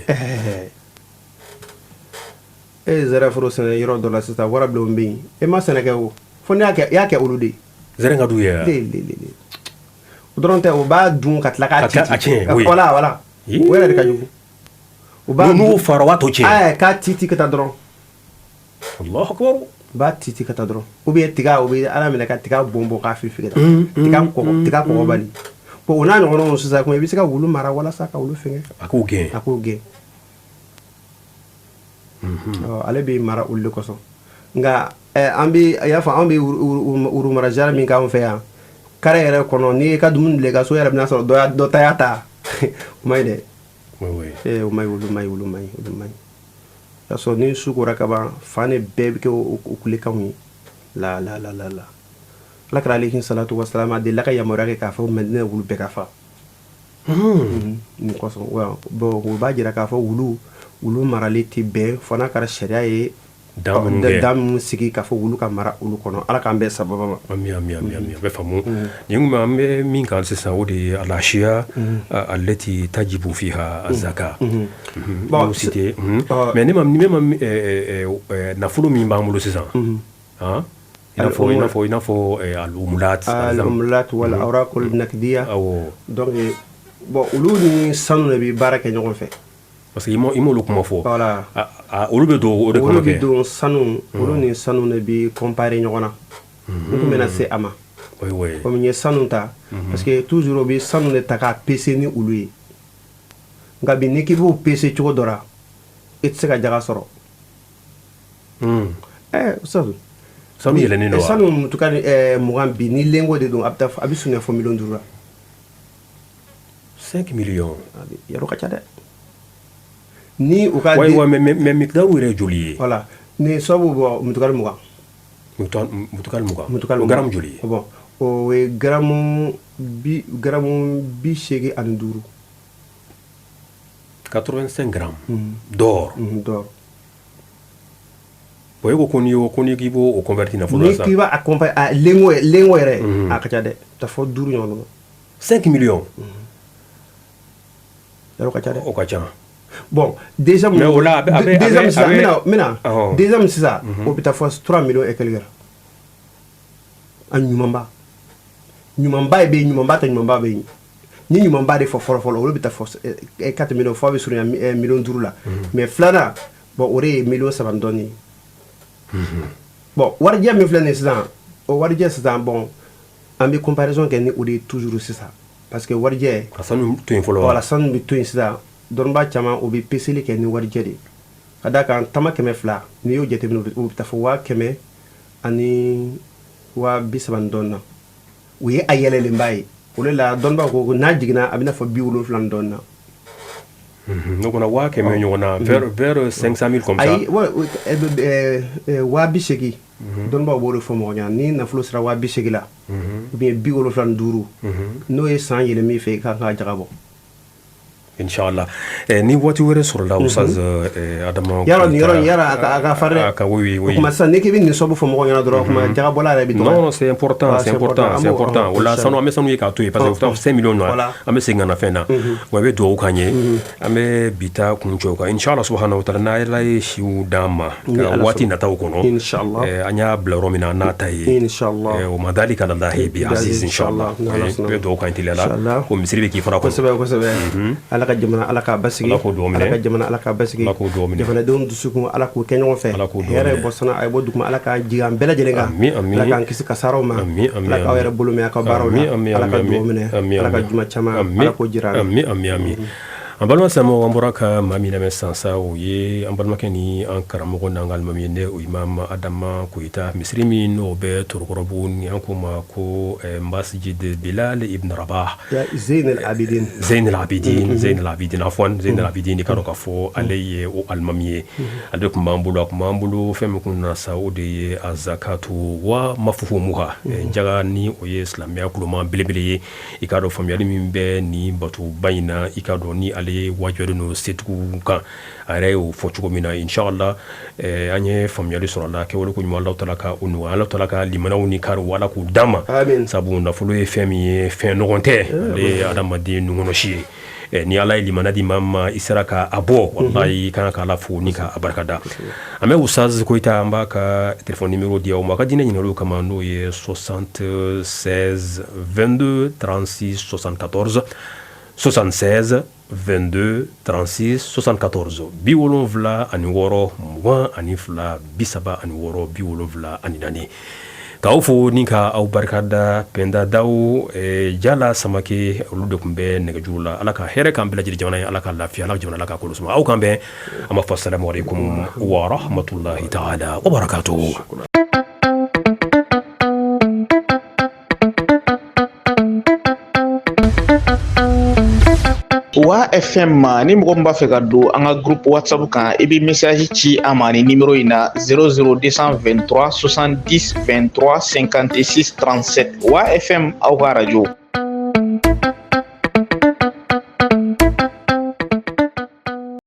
E ye zɛrɛ foro sɛnɛ yɔrɔ dɔ la sisan, warabilenw bɛ yen, e ma sɛnɛ kɛ o, fo n'i y'a kɛ, i y'a kɛ olu de ye.
Zɛrɛn ka d'u ye wa?
Le le le le, o dɔrɔn tɛ, o b'a dun ka tila k'a
Ka tila
ci.
a tiɲɛ, oui.
Voilà.
Ii.
O yɛrɛ de ka jugu, o b'a
N'u
dun
fara, o b'a tɔ tiɲɛ.
Ɛɛ, k'a ci ci ka taa dɔrɔn.
Allahu akbar.
U b'a ci ci ka taa dɔrɔn, ou bien tiga, u bɛ ala minɛ ka tiga bɔn bɔn k'a fili fili ka taa tiga kɔgɔ, tiga kɔgɔbali. Bon, o n'a ɲɔgɔnnaw sisan kuma, i bɛ se ka wulu mara walasa ka wulu fɛngɛ.
A k'o gɛn.
A k'o gɛn. Ɔ, ale bɛ mara olu de kosɔn. Nka an bɛ, a y'a fɔ, an bɛ wuru mara genre min k'anw fɛ yan, carré yɛrɛ kɔnɔ, n'i y'i ka dumuni bila i ka so yɛrɛ, bɛna sɔrɔ dɔ ta y'a ta, o ma ɲi dɛ.
Oui.
O ma ɲi, olu ma ɲi, olu ma ɲi, olu ma ɲi. K'a sɔrɔ ni su kora ka ban, fan de bɛɛ bɛ kɛ o kulekanw ye la la la la la. Ala kɛra alayhi salatu wasalam, a delila ka yamaruya kɛ k'a fɔ Madina wulu bɛɛ ka fa nin kosɔn wa. Bon, o b'a jira k'a fɔ wulu marali tɛ bɛn fo n'a kɛra sariya ye
Dan minnu kɛ.
Dan minnu sigi k'a fɔ wulu ka mara olu kɔnɔ. Ala k'an bɛn sababa ma.
Ami, ami, ami, ami, a bɛ faamu. Nin kun an bɛ min kan sisan, o de ye الأشياء التي تجب فيها الزكاة.
Bon,
Bon, cité.
Ah.
Mais ne ma nafolo min b'an bolo sisan, han, i n'a fɔ العملات.
العملات والأوراق النقدية.
Awɔ.
Donc bon, olu ni sanu de bɛ baara kɛ ɲɔgɔn fɛ.
Parce que i m'olu kuma fɔ.
Voilà.
A olu bɛ don o de
Olu
kɔnɔ
bɛ
kɛ.
don sanu, olu ni sanu de bɛ comparer ɲɔgɔn na. N tun bɛna se a ma.
Oui, oui.
Komi n ye sanu ta, parce que toujours o bɛ sanu de ta k'a peser ni olu ye. Nka bi, n'i k'i b'o peser cogo dɔ la, i tɛ se ka jaga sɔrɔ. Ustaz.
Sanu yɛlɛnnen don wa?
Sanu mutuka 20 bi, ni lingot de don, a bɛ taa a bɛ surunya fo miliyɔn 5 la.
5 millions.
Yɔrɔ ka ca dɛ. Ni u ka
Ouais, ouais, mais miqdaru yɛrɛ ye joli ye?
Voilà, ni sabu bɔ mutukali 20.
Mutukali 20.
Mutukali.
O garamu joli ye?
Bon, o ye garamu 85.
85 grammes d'or.
D'or.
Bon, e ko ko n'i y'o ko n'i k'i b'o converti nafolo la
Ni
sisan.
k'i b'a accompagner a lingot lingot yɛrɛ, a ka ca dɛ, taa fɔ 5 ɲɔgɔn na.
5 millions.
Yɔrɔ ka ca dɛ.
O ka ca.
Bon, déjà
Mais o la, a bɛ
déjà sisan, n bɛna n bɛna déjà sisan, o bɛ taa fɔ 3 millions et quelque la. A ɲumanba ɲumanba bɛ yen, ɲumanba tɛ, ɲumanba bɛ yen. Ni ɲumanba de fɔ fɔlɔ fɔlɔ, olu bɛ taa fɔ 4 millions, fɔ a bɛ surunya million 5 la. Mais filanan, bon, o de ye million 3 ni dɔɔnin ye. Bon, warijɛ min filɛ nin ye sisan, o warijɛ sisan, bon, an bɛ comparaison kɛ ni o de ye toujours sisan, parce que warijɛ
Ka sanu to yen fɔlɔ.
Voilà, sanu bɛ to yen sisan. Dɔnnibaa caman, o bɛ peseli kɛ ni warijɛ de ye, ka d'a kan tama 200, n'i y'o jateminɛ, o bɛ taa fɔ 100 000 ani 30 000 ni dɔɔnin na. O ye a yɛlɛlenba ye. O de la dɔnnibaaw ko n'a jiginna, a bɛna fɔ 70 ni dɔɔnin na.
Donc on a 100 000 ɲɔgɔn na, vers 500 000 comme ça.
Ayi, 80 000, dɔnnibaaw b'o de fɔ mɔgɔ ɲɛna. Ni nafolo sera 80 000 la, ou bien 75, n'o ye san yɛlɛm'i fɛ, i kan ka jaga bɔ.
Inshallah. Ni waati wɛrɛ sɔrɔla, Oustaz Adama
Yarɔ, nin yɔrɔ in, yarɔ, a ka farin dɛ.
A ka, oui, oui.
O kuma sisan, n'i k'i bɛ nin sɔbu fɔ mɔgɔw ɲɛna dɔrɔn, o kuma jagabɔla yɛrɛ bɛ dɔgɔya.
Non, c'est important, c'est important, c'est important. O la sanu, an bɛ sanu ye k'a to yen, parce que 5 millions na, an bɛ segin ka na fɛn na. Wa i bɛ dugawu k'an ye. An bɛ bi ta kuncɛ o kan. Inshallah subhanahu wa ta'ala, n'Ala ye siw d'an ma ka waati nataw kɔnɔ.
Inshallah.
An y'a bila yɔrɔ min na, an n'a ta ye.
Inshallah.
O ma dalika alallahi bi aziz, inshallah. I bɛ dugawu k'an teliya la. Ko misiri bɛ k'i fana kɔnɔ.
Kosɛbɛ, kosɛbɛ. Ala ka jamana, Ala k'a basigi.
Ala k'o dugawu minɛ.
Ala ka jamana, Ala k'a basigi.
Ala k'o dugawu minɛ.
Jamanadenw dusukun, Ala k'o kɛ ɲɔgɔn fɛ.
Ala k'o dugawu
Hɛrɛ
minɛ.
bɔ sana, a ye bɔ duguma, Ala k'a jigin an bɛɛ lajɛlen kan.
Amin, amin.
Ala k'an kisi kasaraw ma.
Amin, amin,
Ala k'aw yɛrɛ bolo mɛn a ka baaraw la.
Amin, amin,
Ala ka
amin,
dugawu minɛ.
Amin,
Ala ka
amin.
juma caman,
Amin.
Ala k'o jira an na.
Amin, amin, amin. An balima silamɛw, an bɔra ka maa min lamɛn sisan sa, o ye an balimakɛ ni an karamɔgɔ n'an ka alimami ye, ne o Imam Adama Koyita, misiri min n'o bɛ Torokɔrɔbugu, ni an ko ma ko Masjid Bilal Ibn Rabah.
Ya Zeyn El Abidin.
Zeyn El Abidin, Zeyn El Abidin, afwan, Zeyn El Abidin. I ka dɔn k'a fɔ ale ye o alimami ye. Ale de tun b'an bolo, a tun b'an bolo fɛn min kun nana sa, o de ye azakatu wa mafuhumuha, jaga, ni o ye silamɛya kuloma belebele ye. I k'a dɔn faamuyali min bɛ nin batoba in na, i k'a dɔn ni ale wajibiyalen don setigiw kan, a yɛrɛ y'o fɔ cogo min na. Inshallah, an ye faamuyali sɔrɔ a la. Kɛwale ko ɲuman, Alahu taala ka o nɔgɔya, Alahu taala ka limanaw ni kariw, Ala k'u d'an ma.
Amin.
Sabu nafolo ye fɛn min ye, fɛn nɔgɔn tɛ, ale ye adamaden nunkɔnɔsi ye. Ni Ala ye limana di maa ma, i sera ka a bɔ, wallahi, i kan ka Ala fo ni ka a barika da. An bɛ Oustaz Koyita, an b'a ka téléphone numéro di aw ma a ka diinɛ ɲininkaliw kama, n'o ye 76 22 36 74, 76 22 36 74, 76 22 36 74. K'aw fo ni ka aw barikada. Pɛnda Daw, Jala Samake, olu de tun bɛ nɛgɛjuru la. Ala ka hɛrɛ k'an bɛɛ lajɛlen jamana ye, Ala ka lafiya, Ala ka jamana, Ala ka kolo suma. Aw k'an bɛn, an b'a fɔ salamu aleykum wa rahmatulahi taala wa barakatuhu.
Wa FM, ni mɔgɔ min b'a fɛ ka don an ka groupe WhatsApp kan, i bɛ message ci an ma ni numéro in na: 00223 70 23 56 37. Wa FM, aw ka radio.